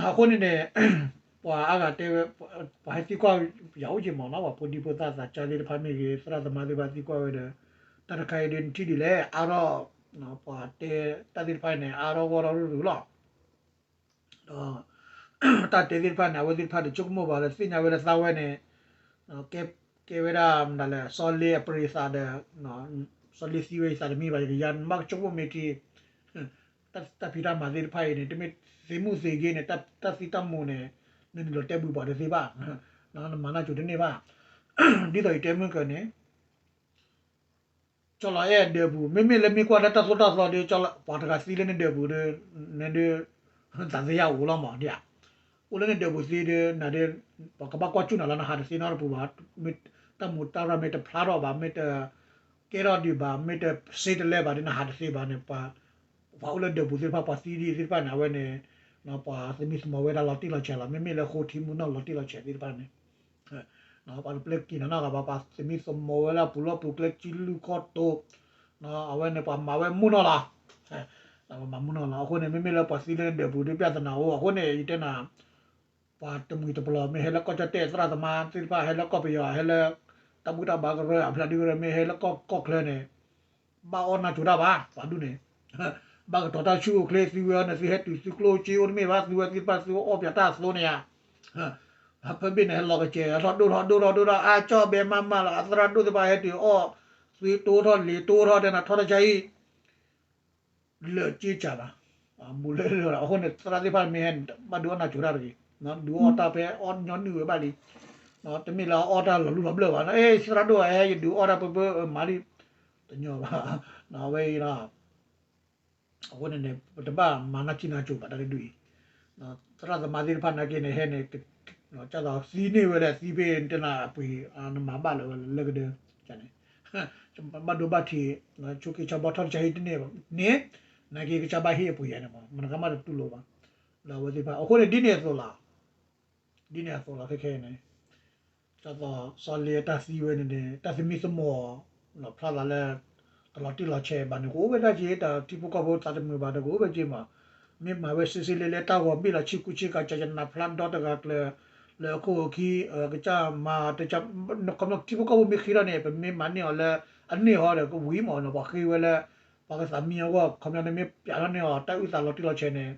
အဃိန့ၣ်န့ၣ် ပှၤအါဂၤတဲဝဲ ပှၤဟဲသံကွၢ်ယၤအိၣ်က့ၤမးနီၤ ပှၤဖိဒံဖိသၣ်သးစၢ်သ့ၣ်တဖၣ်မ့ၢ်ဂ့ၤ သရၣ်သမါသ့ၣ်တဖၣ်သံကွၢ်ဝဲဒီး တၢ်တခါအံၤဒ်နထံၣ်ဒ်လဲၣ် အါထီၣ် ပှၤတဲတၢ်သ့ၣ်တဖၣ်အံၤန့ၣ် အါထီၣ်ဂီၢ်ထီၣ်ရူၢ်ရူၢ်လီၤ ဒီး တၢ်တဲသ့ၣ်တဖၣ်န့ၣ် အဝဲသ့ၣ်တဖၣ်တဆိကမိၣ်ဘၣ်လၢသ့ၣ်ညါဝဲလၢသးဝဲန့ၣ် ကဲ ကဲဝဲဒၣ်မနုၤလဲၣ် စီၤလ့အပရံးသးဒီး စီၤလ့သံဝဲအံၤသးတမံဘၣ် ယကယၤနဘၣ်ကဆိကမိၣ်မ့ၢ်ထံ တၢ်ဖံးတၢ်မၤသ့ၣ်တဖၣ်အံၤန့ၣ် တမ့ၢ်သ့မုၢ်သ့ဂ့ၤန့ၣ် တၢ်သံတၢ်မူၤန့ၣ် နနုာ်လီၤတဲဘုးပှၤတသ့ဘၣ် နမၤနၢ်စူၤတန့ၢ်ဘၣ် ဒ်သိးယတဲမုၢ်ကၢန့ၣ် ကၠီလီၤအဲၣ်ဒၢးပူၤ မ့မ့ၢ်လၢမ့ၢ်ကွၢ်လၢတၢ်သိၣ်တၢ်သီဒီး ပှၤတဂၤသံလၢနဒၢးပူၤဒီး နဒုး သးသယၣ်အိၣ်လီၤမးဒ်ဧါ. အိၣ်လၢနဒၢးပူၤသံဒီး နၤဒီး ပှၤကဘၣ်ကွၢ်ကၠူၣ်နၤလီၤ နဟးတသ့နီတပူၤဘၣ်. မ့ၢ်တၢ်မူးတၢ်ရၢ်မ့ၢ်တဖျါထီၣ်ဘၣ် မ့ၢ်တကဲထီၣ်ဒံးဘၣ် မ့ၢ်တစ့တလဲဘၣ်ဒီး နဟးတသ့ဘၣ်န့ၣ် ပှၤ ပှၤအိၣ်လၢဒၢးပူၤသ့ၣ်တဖၣ် ပှၤသံဒ်သ့ၣ်တဖၣ်န့ၣ် အဝဲန့ၣ် ပှၤသမံသမိးဝဲဒၣ်လီၤတံၢ်လီၤဆဲးလီၤ. မ့မ့ၢ်လၢဃိထံမုၢ်နီၢ်လီၤတံၢ်လီၤဆဲးသ့ၣ်တဖၣ်န့ၣ် ပှၤတပျဲက့ၤနီၢ်နီၢ်ဂၤဘၣ် ပှၤသမံသမိးဝဲလၢအပူၤလီၢ်ပူၤ ကျဲကံလူၢ်ခီၣ်တိၤ အဝဲန့ၣ်ပှၤမၤဝဲမုၢ်နီၢ်လီၤ. ပှၤမၤမုၢ်နီၢ်လီၤ. အဃိန့ၣ် မ့မ့ၢ်လၢပှၤသံလၢဒၢးပူၤဒီး ပြဿနာအိၣ် အဃိန့ၣ် ယတဲနၤ ပှၤတမှံၤတပျီၤ မ့ၢ်ဟဲလၢကီၢ်ကၠီၣ်တဲၣ် သရၣ်သမါသ့ၣ်တဖၣ် ဟဲလၢကီၢ်ပယီၤ ဟဲလၢ တၢ်ဘူၣ်တၢ်ဘါကရၢ အဖျါဒုကရၢ မ့ၢ်ဟဲလၢကီၢ်ကီၢ်ချၢန့ၣ် ဘၣ်အီၣ်နၢ်ကၠိတၢ်ဘၣ် ပှၤဒူၣ်န့ၣ် ဘၣ်ကတီၤတၢ်ဆူၣ်အိၣ်ချ့ သုဝဲအီၤန့ၣ် သုဟဲတုၤသုကျိၣ်စ့အိၣ်တမ့ၢ်ဘၣ် သုဝဲသ့ၣ်တဖၣ်သုအီၣ်ပၠးတၢ်အသိးန့ၣ်ဧါ. ဖဲဘ့ၣ်န့ၣ် ဟဲလီၤကစဲး ထီၣ်ဒိၣ်ထီၣ်ဒိၣ်ထီၣ်ဒိၣ်ထီၣ် အါကၠီၣ်ဘဲမးမးလီၤ အသရၣ်ဒိၣ်သ့ၣ်တဖၣ်ဟဲတုၤအီၣ် သုတိထီၣ်လံာ်တိထီၣ်တဲနၤထီၣ်တၢ်ဆါဟံၣ် လၢာ်က့စၢ်ဘၣ် ဘူးလၢလၢာ်လီၤ. အဃိန့ၣ် သရၣ်သ့ၣ်တဖၣ်မ့ၢ်ဟဲန့ၣ် ဘၣ်ဒုးအီၣ်နၢ်ကၠိတၢ်တဂ့ၤ ဒုးအီၣ်တၢ်ဖဲအီၣ်ညီနုၢ်ဝဲဘၣ်လံ တမ့ၢ်လၢအအီၣ်တၢ်လီၤလူၢ်လီၤဘျၢၣ်ဘၣ် အဲ သရၣ်ဒိၣ်ဟဲ ယဒုးအီၣ်တၢ်ပၢပၢမၤလံ တညီဘၣ် အဝဲအံၤလီၤ. အဃိန့ၣ်န့ၣ် ပတဘၣ်မၤနၢ်ကံၢ်နၢ်ကၠိဘၣ်တၢ်တဒုအံၤ သရၣ်သမါသ့ၣ်တဖၣ်နာ်က့န့ၣ် ဟဲန့ၣ် ကၢ်သိးသံန့ၢ်ဝဲလၢသံဖဲတဲနၤအပှ့ၤ နမၤဘၣ်လၢၤဝဲလၢကဒၢန့ၣ် ဘၣ်ဒိဘၣ်ထံး ဆိက့ဆါဘီထီၣ်တၢ်ဆါဟံၣ်တန့ၢ်ဘၣ်န့ၣ် နာ်က့ကစၢ်ဘၣ်ဟ့ၣ်အပှ့ၤယၤန့ၣ်မး မနကမၣ်တတူၢ်လိာ်ဘၣ် လၢအဝဲသ့ၣ်တဖၣ် အဃိန့ၣ် ဒ်န့ၣ်အသိးလီၤ ဒ်န့ၣ်အသိးလီၤခဲခဲန့ၣ် ဒ်သိးစီၤလ့အတၢ်သံဝဲန့ၣ်န့ၣ် တၢ်သမံသမိး ဖျါသးလၢ တလီၤတံၢ်လီၤဆဲးဘၣ်န့ၣ် ကအိၣ်ဝဲဒၣ်က့ၤ တၢ်ထံဖိကီၢ်ဖိသးတမုာ်ဘၣ်ဒီး ကအိၣ်ဝဲက့ၤမး မ့ၢ်မၤဝဲစ့စ့လဲလဲ တၢ်ဂီၤဘ့ၣ်လီၤဆံကူဆံကၤ ကၠးကနၣ်ဖျါဒီတဂၤကျၢၤ လၢအခိၣ်အခံ ကစၢ်မၤတက ခီဖျိထံဖိကီၢ်ဖိမ့ၢ်ဃ့ထီၣ်န့ၣ် ပမ့ၢ်မၤန့ၢ်အီၤလၢ အန့ၢ်ဟီဒီး ကဝံၤမးန့ၣ် ပှၤဃ့ဝဲလၢ ပှၤကသးမံအဂီၢ် ခီဖျိန့ၣ်မ့ၢ်ပၠးထီၣ်န့ၢ်အီၤ တၢ်အုၣ်သးလီၤတံၢ်လီၤဆဲးန့ၣ်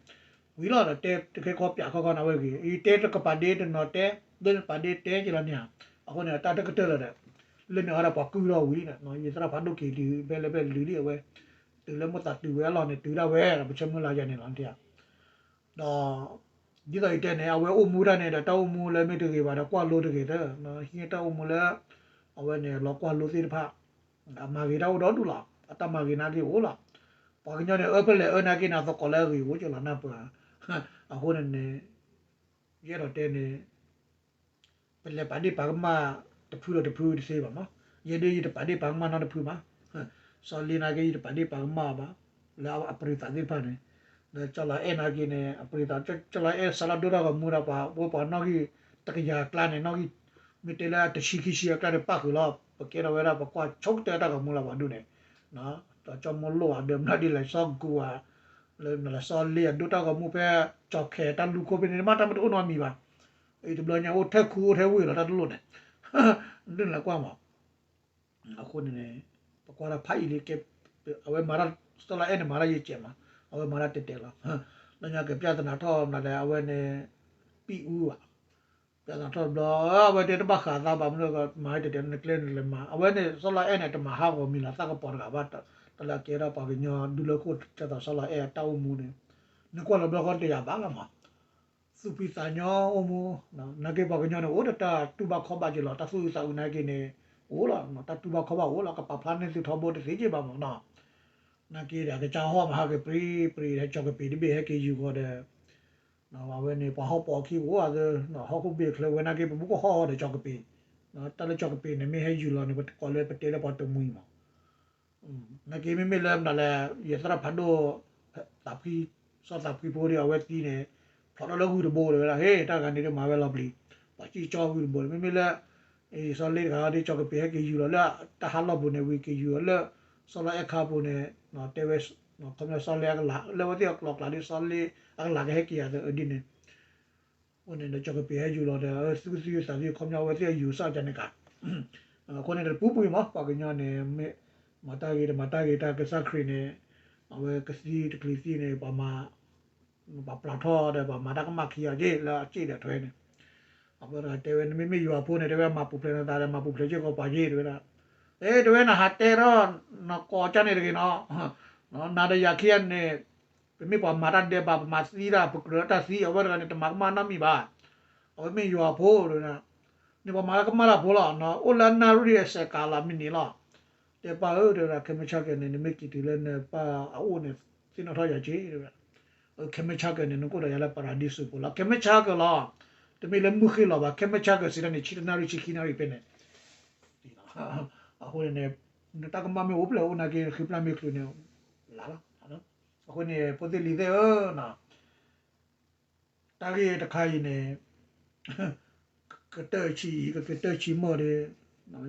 ဝံၤလီၤဒီး တဲတခ့ခီပၠးခီခီန့ၣ်ဝဲဂ့ၤ ယတဲတကပၤဒ့တနီၤတဲ လၢနပာ်ဒ့တဲက့ၤလီၤန့ၣ်ဧါ အဃိန့ၣ် အတၢ်တကတၢၢ်လၢၤဒီး လၢန့ၣ်အီၤဒီးပှၤကုၢ်ထီၣ်ဝံၤလံန့ၣ် ယသရၣ်ဖးဒိၣ်က့ၤတုၤဖဲလၢဖဲလုာ်လံအဝဲ တုၤလၢမိၣ်သးတုၤဝဲအလီၢ်န့ၣ် တုၤဒၣ်ဝဲဒီး ပဆၢမုၢ်လၢ်ယၤန့ၣ်လီၤန့ၣ်ဧါ ဒီး ဒ်သိးယတဲန့ၣ် အဝဲအိၣ်မူတၢ်န့ၣ်ဒီး တၢ်အိၣ်မူလၢမ့ၢ်တဂ့ၤဘၣ်ဒီး ကွၢ်လိတဂ့ၤသၢ ဟံးတၢ်အိၣ်မူလၢ အဝဲန့ၣ် လီၤကွၢ်လိသ့ၣ်တဖၣ် အမၤဂ့ၤတၢ်အိၣ်ဒီဒူၣ်လီၤ အတၢ်မၤဂ့ၤနာ်က့အိၣ်လီၤ ပှၤကညီန့ၣ် အၢပလဲၣ်အၢနာ်က့န့ၣ် သကိးလၢအဂ့ၤအိၣ်ကလီၤနၢ်ပၢၢ် အဃိန့ၣ်န့ၣ် ယအဲၣ်ဒိးတဲန့ၣ် ပလဲၤပာ်ဒ့ၣ်ပာ်ကမၣ်တဖုဒီးတဖုတသ့ဘၣ်မး ယဲဒၣ်ယတပာ်ဒ့ၣ်ပာ်ကမၣ်နီတဖုဘၣ် စီၤလ့နာ်က့ ယတပာ်ဒ့ၣ်ပာ်ကမၣ်အီၤဘၣ် လၢအပြံသးသ့ၣ်တဖၣ်န့ၣ် ဒီးကၠီလီၤအဲၣ်နာ်က့န့ၣ် အပြံသး ကၠီလီၤအဲၣ်စးလၢဒိၣ်တၢ်ဂီၤမူဒီးပှၤ ပဝဲပှၤနီၣ်ဂံၢ်တကယၤအကျါန့ၣ် နီၣ်ဂံၢ် မ့ၢ်တဲလၢတဆံခံဆံအကျါန့ၣ် ပၣ်ဃုာ်လီၤ ပကဲထီၣ်ဝဲဒၣ် ပကွၢ်ဆိကတၢၢ်တၢ်ဂီၤမူလၢပှၤဒိၣ်န့ၣ် ဒီးကၠီမိၢ်လိၣ်အဒၢးမနုၤဒ်လဲၣ် စီၤကူၤဧါ လၢမနုၤလဲၣ် စီၤလ့အဒိၣ်တၢ်ဂီၤမူဖဲ ကၠီခဲတၢ်လူၤခိၣ်ဖဲန့ၣ် မ့ၢ်တၢ်မ့ၢ်တအိၣ်နီတမံၤဘၣ် အံၤတဘျီညါအိၣ်ထဲခူအိၣ်ထဲဝ့ၢ်လီၤ တၢ်တလိၣ်န့ၣ် ဒ်လဲၣ်ကွၢ်မး အဃိန့ၣ်န့ၣ် ပကွၢ်ဒၣ်ဖးအံၤလံကဲ အဝဲမၤတၢ် စီၤလီၤအဲၣ်န့ၣ် မၤတၢ်ယဲၢ်ကဲးမး အဝဲမၤတၢ်တဲတဲလီၤ လၢညါကပြဿနာထီၣ်မနုၤလဲၣ် အဝဲန့ၣ် ပံၣ်အူဘၣ် ပြဿနာထီၣ်တဘျီ အဝဲတဲတဘၣ်ဃးသးဘၣ်မနုၤ မၤတဲတဲနကျဲနလဲၤမၤ အဝဲန့ၣ် စီၤလီၤအဲၣ်န့ၣ်တမၤဟးဂီၤမံၤလီၤ သးကပီၤတဂၤဘၣ် တၢ်လၢအကဲထီၣ်ပှၤကညီဒူလၢခိၣ် ကၠီသးစီၤလီၤအဲၣ်အတၢ်အိၣ်မူန့ၣ် နကွၢ်လီၤဘျီဃီတယာ်ဘၣ်လီၤမး သူၣ်ဖှံသးညီအိၣ်မူ နာ်က့ပှၤကညီန့ၣ် အိၣ်ဒီးတၢ်တူၢ်ဘၣ်ခီၣ်ဘၣ်က့ၤလီၤ တၢ်သူၣ်အုးသးအုးနာ်က့န့ၣ် အိၣ်လီၤ တၢ်တူၢ်ဘၣ်ခီၣ်ဘၣ်အိၣ်လီၤ ကပာ်ဖျါန့ၢ်သုထီဘိတသ့က့ၤဘၣ်မးနီၤ နာ်က့ဒီး ကစၢ်ဟီၣ်မၤဟးက့ၤပြံပြံ ဟဲကၠီကပ့ၤတဘ့ၣ်ဟဲက့ၤယူၤဃီဒီး အဝဲန့ၣ် ပှၤဟီၣ်ပိာ်အခံကအိၣ်အသး ဟီၣ်ခိၣ်ဘ့ၣ်ချၢဝဲနာ်က့ ပမူကဟီၣ်ဒီးကၠီကပ့ၤ တၢ်လၢကၠီကပ့ၤန့ၣ် မ့ၢ်ဟဲယူၤလီၤန့ၣ် ပကိးလၢပတဲလၢပှၤတမှံၤမး နာ်က့မ့မ့ၢ်လၢမနုၤလဲၣ် ယသရၣ်ဖးဒိၣ် သးဖှံ စီၤသးဖှံဖိဒီး အဝဲသံန့ၣ် ဖျိးထီၣ်လၢဂုၢ်တဘိတဲဝဲဒၣ် ဟ့ၣ် တၢ်ဂၤန့ၣ်ဒီးမၤဝဲလီၤပျံၤ ပှၤစံၣ်ကၠီဂုၢ်တဘိန့ၣ် မ့မ့ၢ်လၢ စီၤလ့တဂၤဒီး ကၠီကပ့ၤဟဲက့ၤယူၤလီၤလၢတၢ်ဟးလီၢ်ပူၤန့ၣ် ဝံၤက့ၤယူၤလီၤလၢ စီၤလီၤအဲၣ်ခါပူၤန့ၣ် တဲဝဲ ခီပညီစီၤလ့အကလး လၢအဝဲသ့ၣ်အကျိၤအကျဲဒီး စီၤလ့အကလးကဟဲက့ၤယၤသဒ်န့ၣ် အဃိန့ၣ်ဒီး ကၠီကပ့ၤဟဲယူၤလီၤဒီး သုကသံသးသံ ခီပညီအဝဲသ့ၣ်အယူၤစၢ်ကန့ၣ်ကး အဃိန့ၣ်ဒီး တပူၤပူၤမး ပှၤကညီန့ၣ် မ့ၢ် မၤတၢ်ဂ့ၤတမၤတၢ်ဂ့ၤ တၢ်ကစၢ်ခရံာ်န့ၣ် အဝဲကသံတချုးသံန့ၣ် ပှၤမၤ ပှၤပျၢ်ထီၣ်ဒီး ပှၤမၤတၢ်ကမၣ်ခံဂၤက့ၤလၢအစ့ၣ်ဒီးထွဲန့ၣ် အဝဲတဂၤတဲဝဲ နမ့မ့ၢ်ယွၤဖိန့ၣ် တဲဝဲ မၤပူၤဖျဲးနသးဒီး မၤပူၤဖျဲးစ့ၢ်ကီးပှၤက့ၤ တဲဝဲဒၣ် အ့ တဲဝဲ နဟးတဲထီၣ် နကိးကၢ်န့ၣ်တဂ့ၤနီၤ နၤဒီးယၤခံဂၤန့ၣ် ပမ့ၢ်ပှၤမၤတၢ်ဒဲးဘး ပမၤသံတၢ် ပကြၢးတၢ်သံ အဝဲတဂၤန့ၣ် တမၤကမၣ်နီတမံၤဘၣ် အဝဲမ့ၢ်ယွၤဖိ တဲဝဲဒၣ် န့ၣ်ပှၤမၤတၢ်ကမၣ်တၢ်ဖိလီၤ အိၣ်လၢအနၣ်ရံၣ်အစဲးကးလီၤမ့ၢ်န့ၣ်လီၤ တဲပၢ်ဧၢ တဲဝဲဒၣ် ခဲမုၢ်ဆါကဲၤန့ၣ် နမ့ၢ်က့ၤတုၤလၢနပၢ်အအိၣ်န့ၣ် သ့ၣ်နီၣ်ထီၣ်ယၤက့ၤ တဲဝဲဒၣ်. ခဲမုၢ်ဆါကဲၤန့ၣ် နကအိၣ်ဒီးယၤလၢပၤရၤဒံစူးပူၤလီၤ. ခဲမုၢ်ဆါကဲၤလီၤ. တမ့ၢ်လၢမုၢ်ဃ့ၢ်လီၤဘၣ် ခဲမုၢ်ဆါကဲၤစံးတၢ်န့ၣ် ဆံတနၣ်ရံၣ်ဆံခံနၣ်ရံၣ်ဖဲန့ၣ် အဃိန့ၣ် နတၢ်ကမၣ်မ့ၢ်အိၣ်ဖျဲၣ်အိၣ်နာ်က့ ဃံဖျါမ့ၢ်ချုးန့ၣ် လၢ်လီၤ. အဃိန့ၣ် ဖိသ့ၣ်လံၤသ့ၣ်ဧၢ, တၢ်ဂ့ၢ်တခါအံၤန့ၣ် ကတၢၢ်ဆံအံၤ ကကတၢၢ်ဆံမီၢ်ဒီး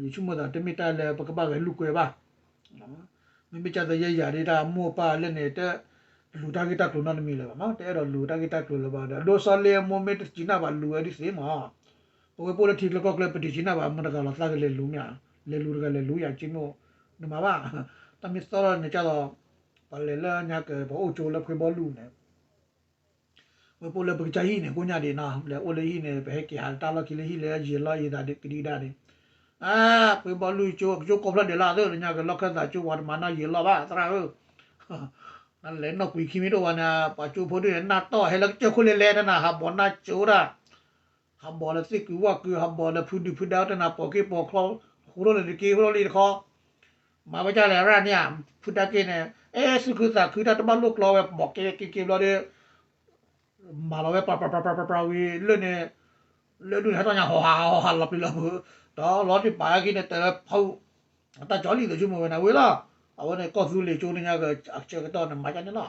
ယဆိကမိၣ်သးတမ့ၢ်တၢ်လၢပကဘၣ်ဂဲၤလိာ်ကွဲဘၣ်. မ့မ့ၢ်ကၢ်သးယဲယၤဒ်တၢ်မိၢ်ပၢ်လၢန့ၣ် တလူၤတၢ်ဂ့ၢ်တၢ်ကျိၤနီတမံၤလၢၤဘၣ်မး, တအဲၣ်ဒိးလူၤတၢ်ဂ့ၢ်တၢ်ကျိၤလၢၤဘၣ်ဒီး အဒိးစီလ့အမိၢ်မ့ၢ်တစံးနၢ်ဘၣ်လူၤဝဲဒ်သ့မး. ပဝဲပအိၣ်လၢထံကျၢကီၢ်ကျၢ ပတစံးနၢ်ဘၣ်မတၤတဂၤလီၤ သးကလဲၤလူၤမ့ၢ်ဧါ, လဲၤလူၤတဂၤလဲၤလူၤယၤက့မိၢ် နမၤဘၣ်. တၢ်မ့ၢ်သီထီၣ်န့ၣ်ကၢ်သး ပှၤလဲၤလၢညါကဲၤ ပှၤအိၣ်ကၠိလၢဖှ့ဘီလူၤန့ၣ် ဝဲပအိၣ်လၢပကစၢ်ဟံၣ်န့ၣ် ကိညါဒံးနီၤ လဲၤအိၣ်လၢဟံၣ်န့ၣ် ပဟဲက့ၤဟးတၢ်လီၢ်ခံလၢဟံၣ်လၢယံာ်လီၤအံၤသးဒံးကဒံကဒါန့ၣ်, အါ ဖှ့ဘီလူၤကၠိ ကၠိကိးဖျၢၣ်ဒဲးလီၤသ့ၣ် လၢညါကဲၤလီၢ်ခၢၣ်သးကၠိ ပှၤတမၤနီၣ်ယံာ်လီၤဘၣ် သရၣ်ဧၢ. လဲၤနီၣ်ကွံာ်ခံမံၤတအိၣ်ဘၣ်န့ၣ် ပှၤကၠိဖိဒ်န့ၣ် နၢ်တီၢ်ဟဲလၢကစၢၢ်ခိၣ်လဲၤလဲၤတနၤ ဟးဘီးနၢ်ကၠိဒၣ် ဟးဘီးလၢသ့ၣ်ကုၤဝၣ်ကုၤ ဟးဘီးလၢဖုဒုဖုဒါတနၤ ပိာ်က့ၤပိာ်ချီ ဟူထီၣ်လၢတက့ ဟူထီၣ်လၢတခီ မၤဝဲဒ်လဲၣ်ရၣ်န့ၣ်ဧါ, ဖုဒါက့ၤန့ၣ် အဲ သူၣ်ခုသးခုတၢ်တဘၣ်လိာ်ကျိၤဝဲ ဘီးက့ၤက့ၤက့ၤဘျီဒီး မၤလီၤဝဲ ပြးပြးပြးပြးဝံၤလၢန့ၣ် လၢဒူၣ်န့ၣ် ဟဲထီၣ်ညါ ဟီၣ်ဟးဟီၣ်ဟးလီၤပျံၤလီၤဖုး ဒီးလီၤတံၢ်ပာ်အခံန့ၣ် တဖီ တၢ်ကၠီလံာ်သးဆိကမိၣ်ဝဲန့ၣ်ဝံၤလီၤ. အဝဲန့ၣ် ကီၢ်သူလ့ၤကၠိန့ၣ်ညါက အဆၢကတီၢ်န့ၣ် မၤကၢ်န့ၣ်လီၤ.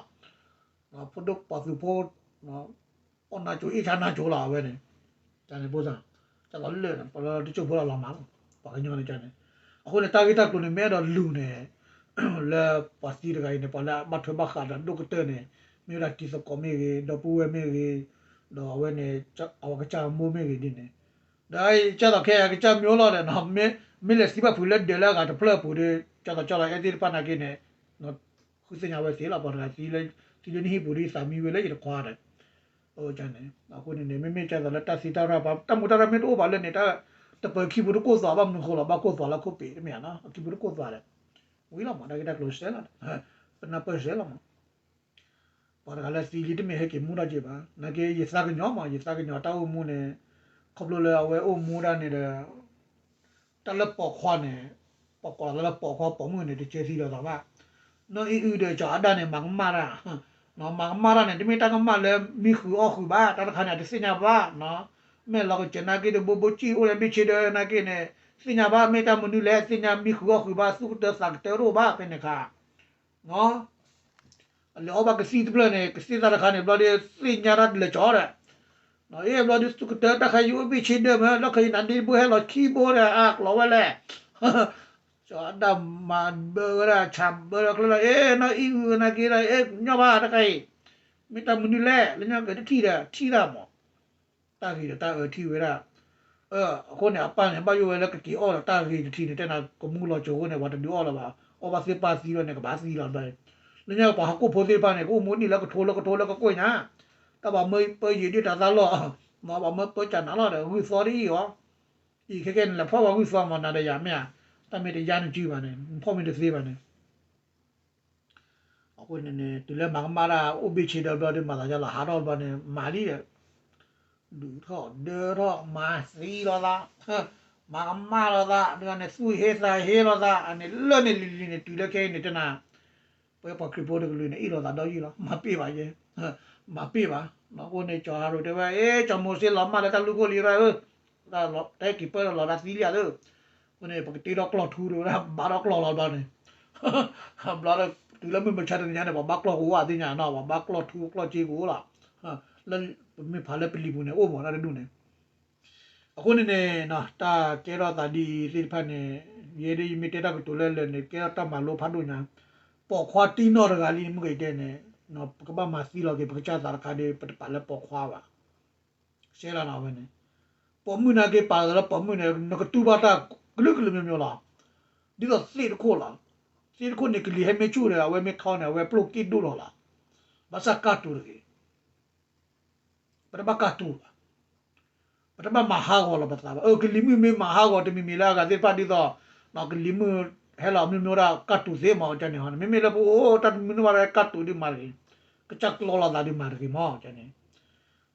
ဖိဒိၣ်ပှၤသုးဖိ အီၣ်နၢ်ကၠိ အ့ၣ်ဆါနၢ်ကၠိလီၤ အဝဲန့ၣ် ကန့ၣ်ဖိသၣ် ကၢ်လီၤလၢာ်န့ၣ် ပှၤလၢတစိၢ်ဖိလီၤလီၤမးလီၤ ပှၤကညီန့ၣ်ကန့ၣ်. အဃိန့ၣ် တၢ်ဂ့ၢ်တၢ်ကျိၤန့ၣ် မ့ၢ်အဲၣ်ဒိးလူၤန့ၣ် လၢပှၤသံတဂၤအံၤန့ၣ် ပှၤလၢအဘၣ်ထွဲဘၣ်ဃးဒီးဒိၣ်ကတၢၢ်န့ၣ် မ့ၢ်ဝဲဒၣ်တံၤသကိးမ့ၢ်ဂ့ၤ ဒီပုၢ်ဝဲၢ်မ့ၢ်ဂ့ၤ ဒီးအဝဲန့ၣ် အဝဲကစၢ်အမိၢ်မ့ၢ်ဂ့ၤဒ်န့ၣ် ဒီးကၢ်သိးခဲအံၤ ကစၢ်မ့ၢ်အိၣ်လီၤဒီး မ့ၢ်လဲၤသံဘၣ်ဖုးလၢဒၢးလၢအဂၤတဖျၢၣ်အပူၤဒီး ကၢ်သိးကၢ်လီၤအဲၣ်သ့ၣ်တဖၣ်နာ်က့န့ၣ် ဃုသ့ၣ်ညါဝဲသ့လီၤ ပှၤတဂၤသံလၢ သံလၢနဟံၣ်ပူၤဒီးသးမံဝဲလၢယတခွါဒီး န့ၣ် အဃိန့ၣ်န့ၣ် မ့မ့ၢ်ကၢ်သိးလၢတၢ်သံတၢ်ရၢ် တၢ်မူတၢ်ရၢ်မ့ၢ်တအိၣ်ဘၣ်လၢန့ၣ် တၢ်တပၢၤခံပူၤတကိၢ်သွးဘၣ်မနုၤဃိလီၤ ဘၣ်ကိၢ်သွးလၢခိၣ်ပ့ၤတမ့ၢ်ဧါနီၤ အခံပူၤတကိၢ်သွးဒီး ဝံၤလီၤမး တၢ်ဂ့ၢ်တၢ်ကျိၤစဲလီၤ ပနၢ်ပၢၢ်စဲလီၤမး ပှၤတဂၤလၢသံလံတမ့ၢ်ဟဲက့ၤမူထီၣ်က့ၤဘၣ် နာ်က့ယသးကညီၤမး ယသးကညီၤတၢ်အိၣ်မူန့ၣ် ခီဖျိလၢအဝဲအိၣ်မူဒၣ်န့ၣ်ဒီး တၢ်လၢပိာ်ခွါန့ၣ် ပှၤကိးလၢပိာ်ခွါပိာ်မုၣ်န့ၣ် တကဲသံဒီးသးဘၣ် နီၢ်အံၣ်အုဒီးကၠီၤအဒၣ်န့ၣ် မၤကမၣ်တၢ် မၤကမၣ်တၢ်န့ၣ် တမ့ၢ်တၢ်ကမၣ်လၢမံဃုာ်အီၣ်ဃုာ်ဘၣ် တၢ်တခါန့ၣ် အတသ့ၣ်ညါဘၣ် မ့ၢ်လီၤကစၢၤနာ်က့ဒီး ဘိဘိစံၣ်အိၣ်လၢဘ့ၣ်ဆ့ဒၢနာ်က့န့ၣ် သ့ၣ်ညါဘၣ် မ့ၢ်တၢ်မနုၤလဲၣ် သ့ၣ်ညါမံဃုာ်အီၣ်ဃုာ်ဘၣ် သူၣ်ကတၢသးကတၢတအိၣ်ဘၣ် ဖဲန့ၣ်ခါ အလဲၤအီၣ်ဘၣ်ကသံၣ်တဖျၢၣ်န့ၣ် ကသံၣ်သၣ်တခါန့ၣ် ဘျီဒီး သ့ၣ်ညါတၢ်လဲၤကၠီၤဒီး အ့ၣ်ဘျီဒီး သူၣ်ကတၢတၢ်ခါယအိၣ်ဘ့ၣ်ဆ့ဒၢမး လီၢ်ခါအံၤနၤဒ့ဘိဟဲလီၤခံဘိဒီး အါကျီၤဝဲလဲၣ် ကၠီၤအဒၣ်မၤဘၢဝဲဒၣ် ဆးဘၢဒီးကျဲလီၤ အ့ၣ် နီၢ်အံၣ်အုနာ်က့ဒီး အ့ၣ် ညီဘၣ်တခါအံၤ မ့ၢ်တၢ်မနုၤလဲၣ် လၢညါကတထံၣ်ဒီး ထံၣ်တၢ်မး တၢ်ဂ့ၤဒီးတၢ်အၢထံၣ်ဝဲဒၣ် အဃိန့ၣ် အပၢ်န့ၣ် ဘၣ်ယိၣ်ဝဲလၢကက့ၤအီၣ်ဒီးတၢ်ဂ့ၤတထံၣ်န့ၣ် တဲနၤကမူလီၤစိၤအဃိန့ၣ် ပှၤတဒုးအီၣ်လၢၤဘၣ် အီၣ်ဘၣ်သ့ၣ်ပၢ်သံလီၤန့ၣ် ကဘၣ်သံလီၤဘျီ လၢညါပှၤဟီၣ်ခိၣ်ဖိသ့ၣ်တဖၣ်န့ၣ် ကအိၣ်မူနံၣ်လၢကထိလၢကထိလၢကကွံာ်ညါ တၢ်ပှၤမၢပၢယံာ်ဒ်တၢ်သးလီၢ် မ့ၢ်ပှၤမၢပၢကၢ်နၤလီၤဒီး ဂုၢ်သီဒ်အံၤအီၤ အံၤခဲကဲန့ၣ် လဲၤဖီၣ်ပှၤဂုၢ်သီမးနၤဒီးယၤမ့ၢ်ဧါ တၢ်မ့ၢ်တယါနစုဘၣ်န့ၣ် ဖီၣ်မ့ၢ်တသ့ဘၣ်န့ၣ် အဃိန့ၣ်န့ၣ် တုၤလၢမၤကမၣ်တၢ်အိၣ်ဘ့ၣ်ဆ့ဒၢဘျီဒီး မၤသးဒ်လီၤ ဟးထီၣ်ဘျီန့ၣ် မၤလံဒီး ဒုးထီၣ်ဒၢထီၣ် မၤသံလိာ်သး မၤကမၣ်လိာ်သး ဒ်န့ၣ် သူၣ်ဟ့သးဟ့လိာ်သး အန့ၣ်လၢန့ၣ်လံၤလံၤန့ၣ် တုၤလၢခဲအံၤန့ၣ် တနၤ ပဝဲပှၤခရံာ်ဖိတကလုာ်န့ၣ် အ့ၣ်လိာ်သးဒီးယုၢ်လီၤ မၤပ့ၢ်ဘၣ်ယဲ မၤပ့ၢ်ဘၣ် အဃိန့ၣ် ကၠီၤဟးရိၤတဲဝဲ အ့ ကၠီၤမိၤၡ့လီၤမၢ်လၢတၢ်လူၢ်ခိၣ်လံရၢၣ်ဧၢ တၢ်ဟဲက့ၤပၢၢ်လီၤတၢ်သံလံဧါသၢ အဃိန့ၣ် ပကတ့ထီၣ်ကျီၢ်ထူတဲဝဲဒၣ် ဘါထီၣ်ကျီၢ်လီၤဘျီန့ၣ် ဘျီဒီး တုၤလၢမုၢ်မဆါတနံၤညါန့ၣ် ပှၤဘါကျီၢ်ကအိၣ်အသ့ၣ်ညါနီၤ ပှၤဘါကျီၢ်ထူကျီၢ်စ့ကအိၣ်လီၤ လၢပမ့ၢ်ဖးလၢပလံၤပူၤန့ၣ် အိၣ်မးတၢ်တဒူၣ်န့ၣ် အဃိန့ၣ်န့ၣ် တၢ်ကဲထီၣ်သးဒ်အံၤသ့ၣ်တဖၣ်န့ၣ် ယဲဒၣ်ယမ့ၢ်တဲတၢ်ကတိၤလၢလၢာ်န့ၣ် ကဲထီၣ်တၢ်မၤလိဖးဒိၣ်ညါ ပိာ်ခွါတံၢ်နီၢ်တဂၤလံန့ၣ် မုၢ်ကတဲန့ၣ် ပကဘၣ်မၤသံလီၤက့ၤ ပကစၢ်သးတခါဒီး ပတပာ်လၢပိာ်ခွါဘၣ် ရှဲလီၤနီၤဝဲန့ၣ် ပိာ်မုၣ်နာ်က့ပာ်လီၤလၢပိာ်မုၣ်န့ၣ် နကတူၢ်ဘၣ်တၢ်ကလုာ်ကလုာ်မျိုးမျိုးလီၤ ဒ်သိးသ့ၣ်တခိၣ်လီၤ သ့ၣ်တခိၣ်န့ၣ် ကလံၤဟဲမ့ၢ်ဆူၣ်ဒီး အဝဲမ့ၢ်ထီန့ၣ် အဝဲပျိၢ်က့ၣ်ဒိၣ်လီၤလီၤ ဘၣ်ဆၣ်ကၢ်တူာ်တဂ့ၤ ပတဘၣ်ကၢ်တူာ်ဘၣ် ပတဘၣ်မၤဟးဂီၤလီၤပသးဘၣ် အၢ ကလံၤမုၣ်မ့ၢ်မၤဟးဂီၤတမံၤမံၤလၢအဂၤသ့ၣ်တဖၣ်ဒ်သိး ကလံၤမုၣ်ဟဲလီၤမ့ၢ်မ့ၢ်ဝဲဒၣ်ကၢ်တူာ်သ့မး ကန့ၣ်ဟီန့ၣ် မ့မ့ၢ်လၢပအိၣ်တၢ်တမုာ်န့ၢ်ဘၣ်ကၢ်တူာ်ဒ်မၤတဂ့ၤ ကစၢ်ကျီလိာ်သးဒ်မၤတဂ့ၤမး ကန့ၣ်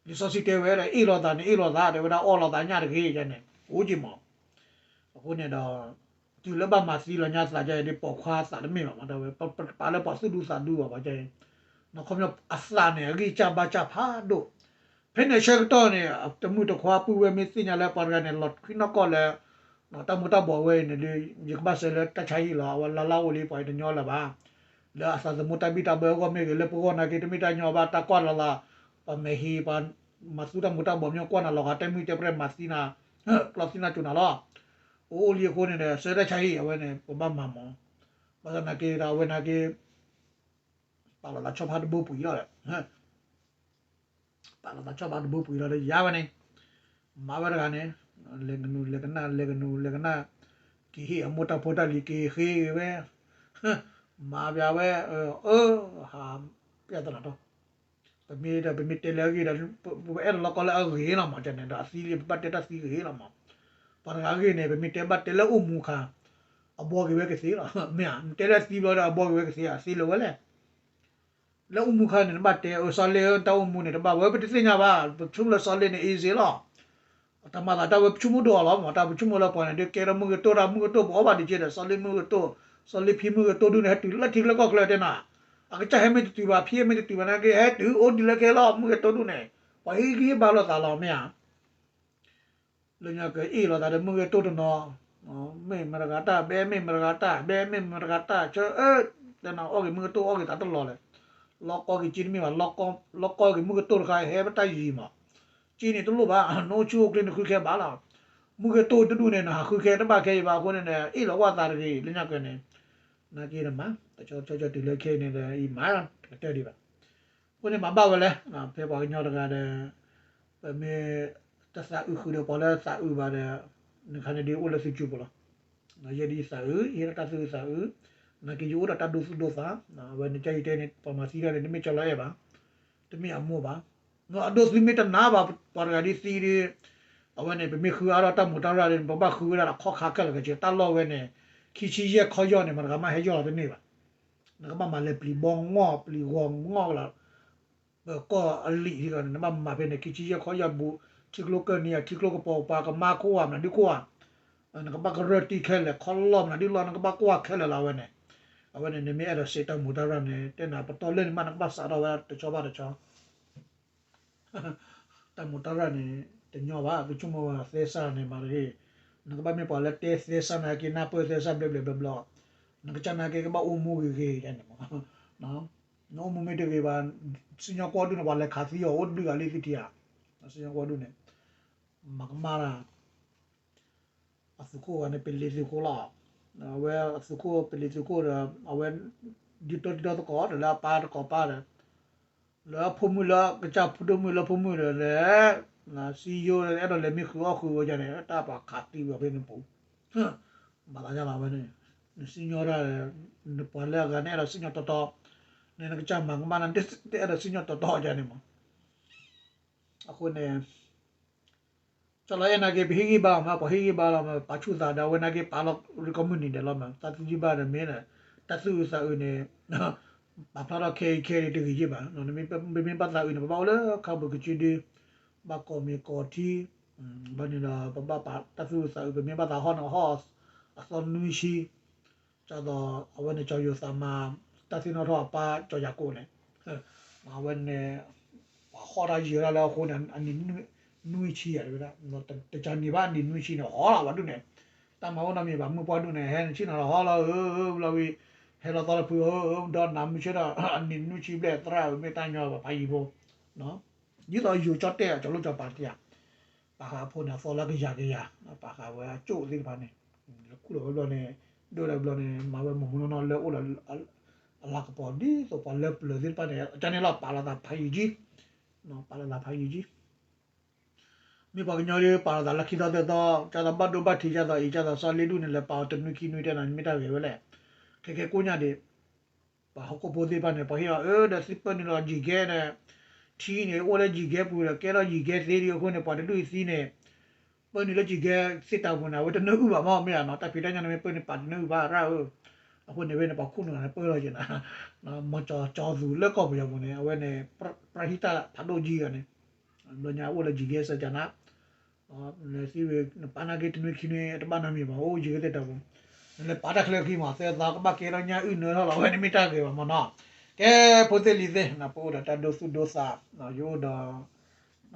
လံာ်စီဆှံတဲဝဲဒၣ် အ့ၣ်လိာ်သးန့ၣ် အ့ၣ်လိာ်သး တဲဝဲဒၣ်အီၣ်လိာ်သးညၣ်တဂ့ၤ ကန့ၣ် အိၣ်က့ၤမး အဃိန့ၣ်ဒီး တုၤလၢဘၣ်မၤသံလီၤညါသးဒ်အံၤ ပိာ်ခွါသးတမ့ၢ်ဘၣ်မး တၢ်ဝဲ ပပာ်လၢပှၤသူၣ်ဒူသးဒူဘၣ် ပှၤကဲအံၤ ခီပညီအသးန့ၣ် အဂံၢ်စၢ်ဘါစၢ်ဖးဒိၣ် ဖဲန့ၣ်ဆၢကတီၢ်န့ၣ် တမုၢ်တခွါပုၢ်ဝဲၢ်မ့ၢ်သ့ၣ်ညါလၢပှၤတဂၤန့ၣ် လီၤထွံနီၢ်ကီၢ်လၢ တၢ်မူၤတၢ်ဘှီးဝဲအံၤန့ၣ်ဒီး ယကဘၣ်စဲးလၢတၢ်ဆါဟံၣ်လီၤ အဝဲလါလါအိၣ်လံ ပှၤအံၤတညီလၢၤဘၣ် လၢအသးသမူတၢ်ဘံၣ်တၢ်ဘၢအဂီၢ်မ့ၢ်ဂ့ၤ လၢပဂီၢ်နာ်က့ တမ့ၢ်တၢ်ညီဘၣ် တၢ်ကွၢ်လီၤလၢ ပှၤမဲာ်ဟံၣ် ပှၤမၤသူတၢ်မူၤတၢ်ဘှီးမ့ၢ်ကွၢ်နၤလီၤဂာ် တဲမုၢ်တဲပြဲၢ်မၤသံနၤ ကျီသံနၤကၠိနၤလီၤ အိၣ်အိၣ်လံအဃိန့ၣ်ဒီး ဆၢတၢ်ဆါဟံၣ်အဝဲန့ၣ် ပဘၣ်မၤမး ဘၣ်ဆၣ်နာ်က့ဒီး အဝဲနာ်က့ ပာ်လီၤသးဆီဖါတဘိပှံၤလီၤဒီး ပာ်လီၤသးဆီဖါတဘိပှံၤလီၤဒီး ယၤဝဲန့ၣ် မၤဝဲတဂၤန့ၣ် လဲၤကနူၤလဲၤကနၣ် လဲၤကနူၤလဲၤကနၣ် က့ၤဟ့ၣ်အမိၢ်တၢ်ဖိတၢ်လံၤ က့ၤဃ့ဝဲ မၤပဝဲ အၢ ဟး ပြဿနာထီၣ် ပမ့ၢ်ဒီး ပမ့ၢ်တဲလၢအဂ့ၢ်ဒီး ပအဲၣ်ဒိးလီၢ်ကီလၢအဂ့ၤလီၤမး န့ၣ်ဒီး အသံလံ ပဘၣ်တဲတၢ်သံဂ့ၤလီၤမး ပှၤတဂၤအဂ့ၢ်န့ၣ် ပမ့ၢ်တဲဘၣ်တဲလၢအိၣ်မူခါ အဘှီက့ၤဝဲကသ့လီၤ မ့ၢ်ဧါ နတဲလၢသံဘျီဒီး အဘှီက့ၤဝဲကသ့ဧါ သ့လၢၤဝဲလဲၣ် လၢအိၣ်မူခါန့ၣ် နဘၣ်တဲအၢ စီၤလ့ တၢ်အိၣ်မူန့ၣ် တဘၣ်ဝဲ ပတသ့ၣ်ညါဘၣ် ပဆိကမိၣ်လၢ စီၤလ့ န့ၣ် easy လီၤ တၢ်မၤသးတၢ်ဝဲပဆိကမိၣ်ဒိၣ်အီၤလီၤ မ့ၢ်တၢ်ပဆိကမိၣ်လၢပှၤန့ၣ် ဒုးကဲထီၣ်မုၢ်ဂ့ၤတိၢ်တၢ်မုၢ်ဂ့ၤတိၢ် ပအီၣ်ဘၣ်ဒံးက့ဒီး စီၤလ့မုၢ်ဂ့ၤတိၢ် စီၤလ့ဖံမုၢ်ဂ့ၤတိၢ်ဒုးန့ၣ် ဟဲတုၤလၢထံကျါကီၢ်ကျါတဲနၤ အကစၢ်ဟဲမ့ၢ်တတုၤဘၣ် ဖံဟဲမ့ၢ်တတုၤဘၣ်နာ်က့ ဟဲတုၤအိၣ်ဒံးလၢခဲလီၤ မုၢ်ဂ့ၤတိၢ်ဒုးန့ၣ် ပှၤဟ့ၣ်ဂံၢ်ဟ့ၣ်ဘါလိာ်သးလီၤ မ့ၢ်ဧါ လၢညါကအ့ၣ်လိာ်သးဒီးမုၢ်ဂ့ၤတိၢ်တနီၤ မ့ၢ်မတဂၤတၢ် ဘဲမ့ၢ်မတဂၤတၢ် ဘဲမ့ၢ်မတဂၤတၢ် ဆၢအၢ တဲနၤအီၣ်က့ၤမုၢ်ဂ့ၤတိၢ်အီၣ်က့ၤသးတလီၤလဲၣ် လီၢ်ကီက့ၤက့တမ့ၢ်ဘၣ် လီၢ်ကီက့ၤမုၢ်ဂ့ၤတိၢ်တခါ ဟဲပတၢ်ယံၤမး က့န့ၣ်တလိၣ်ဘၣ် နအိၣ်ဆူၣ်အိၣ်ချ့န့ၣ်ဃုခဲဘၣ်လီၤ မုၢ်ဂ့ၤတိၢ်တဒူၣ်န့ၣ် နဟးဃုခဲတဘၣ်ခဲအံၤဘၣ်အဃိန့ၣ် အ့ၣ်လိာ်ကွၢ်သးတဂ့ၤ လၢညါကန့ၣ် နာ်က့နမၤ တဆီဆီဆီတုၤလၢခဲအံၤန့ၣ်ဒီး အံၤမၤတကတၢၢ်ဒံးဘၣ် အဃိန့ၣ်မၤဘၣ်ဝဲလဲၣ် ဖဲပှၤကညီတဂၤဒီး ပမ့ၢ်တသးအုးဃုာ်ဒီးပှၤလၢသးအုးဘၣ်ဒီး နခါန့ၣ်ဒ်အိၣ်လၢသုကၠိပူၤလီၤ ယဲဒ်ယသးအုး ယဟ့ၣ်ဒီးတၢ်သူၣ်အုးသးအုး နာ်က့ယအိၣ်ဒီးတၢ်ဒိသူၣ်ဒိသး အဝဲန့ၣ်ကယတဲန့ၣ် ပှၤမၤသံတၢ်န့ၣ် တမ့ၢ်ကၠီလီၤအဲၣ်ဘၣ် တမ့ၢ်အမိၢ်ဘၣ် အဒိသူမ့ၢ်တနာ်ဘၣ် ပှၤတဂၤဒ်သံဒီး အဝဲန့ၣ် ပမ့ၢ်ဃုအါထီၣ်တၢ်မူးတၢ်ရၢ်ဒီး ပဘၣ်ဃုဝဲဒၣ်ဒီးခီၣ်ခါခဲလၢာ်က့ တၢ်လီၢ်ဝဲန့ၣ် ခံဆံယဲၢ်ခီၣ်ယီၢ်န့ၣ် မတဂၤမးဟဲယီၢ်လီၤတန့ၢ်ဘၣ် နကဘၣ်မၤလဲၤပျံၤဘီငီၢ်ပျံၤဂီၤငီၢ်လီၤ ပကီၢ်အလံာ်ဒ်န့ၣ် နဘၣ်မၤဖဲန့ၣ် ခံဆံယဲၢ်ခီၣ်ယီၢ်ဘူး ထံကျိကၢၢ်နံၤ ထံကျိကပီၤပၤကမါခိၣ်ဧါ မနုၤဒုခိၣ်ဧါ နကဘၣ်ကရၢၢ်တံၢ်ခဲလၢာ် ခီၣ်လီၢ်မနုၤဒုလီၢ် နကဘၣ်ကွၢ်ခဲလၢာ်လီၤ အဝဲန့ၣ် အဝဲန့ၣ် နမ့ၢ်အဲၣ်ဒိးစံးတၢ်မူးတၢ်ရၢ်န့ၣ် တဲနၤပတီၢ်လၢန့ၣ်မး နကဘၣ်စးထီၣ်ဝဲတဆီဘၣ်တဆီ တၢ်မူးတၢ်ရၢ်န့ၣ် တညီဘၣ် ပဆိကမိၣ်ဝဲသဲစးန့ၣ်မၤတဂ့ၤ နကဘၣ်မ့ၢ်ပှၤလၢတဲသဲစးနာ်က့ နၢ်ပၢၢ်သဲစးဘျီဘျီဘျီဘျီ နကစၢ်နာ်က့ကဘၣ်အိၣ်မူဂ့ၤဂ့ၤန့ၣ်မး နအိၣ်မူမ့ၢ်တဂ့ၤဘၣ် စံၣ်ညီၣ်ကွီၢ်ဒူၣ်န့ၣ် ပှၤလဲၤခးသံအီၤအိၣ်တဘျုးဂၤလံသုထံၣ်ဧါ စံၣ်ညီၣ်ကွီၢ်ဒူၣ်န့ၣ် မၤကမၣ်တၢ် အသုးခိၣ်ဂၤန့ၣ် ပလံၤသုးခိၣ်လီၤ. အဝဲအသုးခိၣ် ပလံၤသုးခိၣ်ဒီး အဝဲ ဒ်တီဒ်တီသကိးဒီး လၢအပၢ်တကိးပၢ်ဒီး လၢအဖိမုၣ်လၢကစၢ်ဖိဒိၣ်မုၣ်လၢဖိမုၣ်ဒီး စံယိ အဲၣ်ဒိးလဲၤမ့ၢ်ဃုအီၣ်ဃုဝဲဒ်န့ၣ် တၢ်ပှၤခးသံဝဲဖဲန့ၣ်ပူၤ ဘၣ်သးညါလီၤဝဲန့ၣ် နစံၣ်ညီၣ်တၢ် နပှၤလၢအဂၤန့ၣ် အဲၣ်ဒိးစံၣ်ညီၣ်တီတီ နကစၢ်မၤကမၣ်နၤ တအဲၣ်ဒိးစံၣ်ညီၣ်တီတီဒ်န့ၣ်မး အဃိန့ၣ် ကၠီလီၤအဲၣ်နာ်က့ ပဟ့ၣ်ဂံၢ်ဘါအီၤမး ပှၤဟ့ၣ်ဂံၢ်ဘါလီၤမး ပာ်ဆူၣ်သးဒီး အဝဲနာ်က့ ပာ်လီၤရံၣ်ကီၢ်မုၢ်နံၤဒဲးလီၤမး တၢ်သံယံၢ်ဘၣ်ဒီးမ့ၢ် တၢ်သူၣ်အုးသးအုးန့ၣ် ပာ်ဖျါထီၣ်ခဲအံၤခဲအံၤတဂ့ၤယံၢ်ဘၣ် ပမ့ၢ်ဘၣ်သးအုးန့ၣ် ပဘၣ်အိၣ်လၢခါပူၤကစုဒု ဘၣ်ကိးမံၤကိးထံ ဘၣ်န့ၣ်ဒီး ပဘၣ်ပာ်တၢ်သူၣ်အုးသးအုး ပမ့ၢ်ဘၣ်သးဟီၣ်န့ၣ် ဟီၣ်အသီနွံဆံ ဒ်သိးအဝဲန့ၣ် ကၠီယိၤသးမါ တၢ်သ့ၣ်နီၣ်ထီၣ်အပၢ်ကၠီယၤကိာ်န့ၣ် အဝဲန့ၣ် ပှၤဟီၣ်တၢ်ယံာ်ဒၣ်လၢအဃိန့ၣ် အနံၣ်နွံဆံယၤတဝဲဒၣ် တကနံၤဘၣ်အနံၣ်နွံဆံန့ၣ် ဟီၣ်လီၤဝဲဒၣ်န့ၣ် တၢ်မၤအိၣ်နီတမံၤဘၣ် မုၢ်ပှၢ်ဒၣ်န့ၣ် ဟဲဆ့ၣ်နီၤလီၤဟီၣ်လီၤဧၢ ဘျီဝံၤ ဟဲလီၤသီတဖုဧၢ ဒီးနၤမုၢ်ဆ့ၣ်ဒီး အနံၣ်နွံဆံဘျဲၣ်သရၣ်ဧၢ မ့ၢ်တၢ်ညီဘၣ်ဖးယံၤဖိ ဒ်သိးယိၤကၠီတဲာ် ကၠီလိၣ်ကၠီပၤတယၤ ပာ်ဃာ်အဖိန့ၣ် အသီလၢကယၤကယၤ ပာ်ဃာ်ဝဲအကၠိၣ်သ့ၣ်တဖၣ်န့ၣ် လၢခူၣ်လီၤဝဲဘျီန့ၣ် ဒိၣ်လီၤဘျီန့ၣ် မၤဝဲမုၢ်မုၢ်နီၢ်နီၢ်လၢအိၣ်လၢ အလၤကပီၤ ဒ်သိးပှၤလၢပျၢၤသ့ၣ်တဖၣ်န့ၣ် ကန့ၣ်လီၤ ပာ်လီၤသးဖးယံၤကံ ပာ်လီၤသးဖးယံၤကံ မ့ၢ်ပှၤကညီဒ်ပာ်လီၤသးလၢခံသီသၢသီ ကၢ်သီဘၣ်ဒိဘၣ်ထံး ကၢ်သီအံၤ ကၢ်သီစီၤလ့ဒူၣ်န့ၣ် လဲၤပာ်အီၤတနွံခံနွံတဲနၤ မ့ၢ်တၢ်ဂ့ၤဝဲလဲၣ် ခဲခဲကိညါဒံး ပှၤဟီၣ်ခိၣ်ဖိသ့ၣ်တဖၣ်န့ၣ် ပှၤဟ့ၣ်အီၤအၢ ဒီးသံပၢၢ်နုာ်လီၤယံၤကဲဒီး ထံန့ၣ် အိၣ်လၢယံၤကဲပူၤဒီး ကဲထီၣ်ယံၤကဲသ့ဒ်အဃိန့ၣ် ပှၤတဒူၣ်သံန့ၣ် ပၢၢ်နုာ်လၢယံၤကဲသ့တၢ်ပူၤန့ၣ် အဝဲတနၢ်အုၣ်ဘၣ်မ့ၢ်မ့ၢ်ဧါနီၤ တၢ်ဖံးတၢ်ညၣ်န့ၣ်မ့ၢ်ပၢၢ်န့ၣ် ပာ်တနၢ်အုၣ်ဘၣ်ရၣ်ဧၢ အဃိန့ၣ်ဝဲန့ၣ် ပှၤခိၣ်နူာ်န့ၣ် ပၢၢ်လီၤက့ၤနၤ မၤကၠီကၠီသူလၢကီၢ်ပယီၤပူၤန့ၣ် အဝဲန့ၣ် ပြၢ်ဟံၣ်တၢ်ဖးဒိၣ်ကံဂၤန့ၣ် ဘျီညါအိၣ်လၢယံၤကဲစၢၤကနၤ နသံဝဲ နပာ်နာ်က့တနွံခံနွံ တဘၣ်နီတမံၤဘၣ် အိၣ်ယံၤကဲသ့တၢ်ပူၤ နလဲၤပာ်တၢ်ချၢခံမး သၢသီကဘၣ်ကဲထီၣ်ညၣ်အုၣ်နၢထီၣ်လီၤ အဝဲန့ၣ်မ့ၢ်တၢ်ဂ့ၤဘၣ်မးနီၤ. ကဲ ဖိသ့ၣ်လံၤသ့ၣ် ပအိၣ်ဒီးတၢ်ဒိသူၣ်ဒိသး ယအိၣ်ဒီး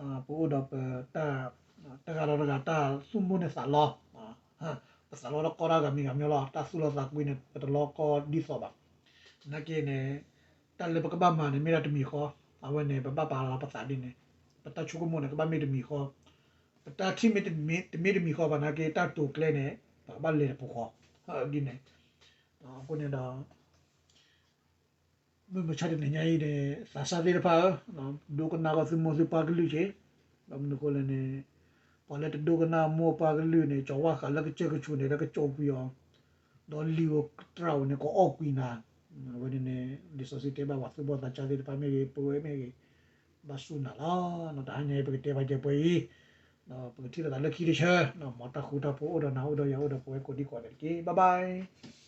ပအိၣ်ဒီးပ တဂၤဒီးတဂၤတၢ်သူၣ်မိၢ်န့ၢ်သးလီ ပသးလီတၢ်ကီတၢ်ဂၤမံၤဂၤမံၤလီၤ တၢ်သူၣ်လီသးကွံန့ၣ် ပတလီကီဒ်သိးဘၣ်. နာ်က့န့ၣ် တၢ်လၢပကဘၣ်မၤန့ၣ် မ့ၢ်ဒၣ်တမံၤဃီ, အဝဲန့ၣ် ပဘၣ်ပာ်လီၤပသးဒ်န့ၣ်, ပတၢ်ဆိကမိၣ်န့ၣ် ကဘၣ်မ့ၢ်တမံၤဃီ, ပတၢ်ထံၣ်မ့ၢ်တမ့ၢ်တမံၤဃီဘၣ်နာ်က့ တၢ်တိာ်ကျဲန့ၣ် ပကဘၣ်လဲၤတပူၤဃီ, ဒ်န့ၣ်, အဃိန့ၣ်ဒီး မုၢ်မဆါတနံၤညါအံၤန့ၣ် သးစၢ်သ့ၣ်တဖၣ်ဧၢ, ဒိကနၣ်ကီၢ်သုမိၢ်သုပၢ်ကလုၢ်က့ၤ, ဒီးမနုၤအဃိလဲၣ်န့ၣ် ပှၤလၢတဒိကနၣ်မိၢ်ပၢ်ကလုၢ်န့ၣ် ကၠီၤဝၣ်ဃးလၢကစၢၢ်ကဆူးန့ၣ် လၢကကၠီၤကွံာ်အီၤ, ဒီးလံာ်ဧိၤတြၤဧိၤန့ၣ် ကအီၣ်ကွံာ်နၤ, အဝဲန့ၣ်န့ၣ် လံာ်စီဆှံတဲဘၣ်ပှၤသူၣ်ဘီၣ်သးစၢ်သ့ၣ်တဖၣ်မ့ၢ်ဂ့ၤ ပဝဲမ့ၢ်ဂ့ၤ, ဘၣ်ဆူၣ်နၤလီၤ. တဟါညါအံၤ ပကတဲဘၣ်ကဲပှဲၤအံၤ, ပကထံၣ်လိာ်သးလၢခံတဆၢ, မ်တၢ်ဃူတၢ်ဖိးအိၣ်ဒီးနၤအိၣ်ဒီးယၤအိၣ်ဒီးပဝဲကိးဒံကိးဒဲးတက့ၢ်. Bye bye.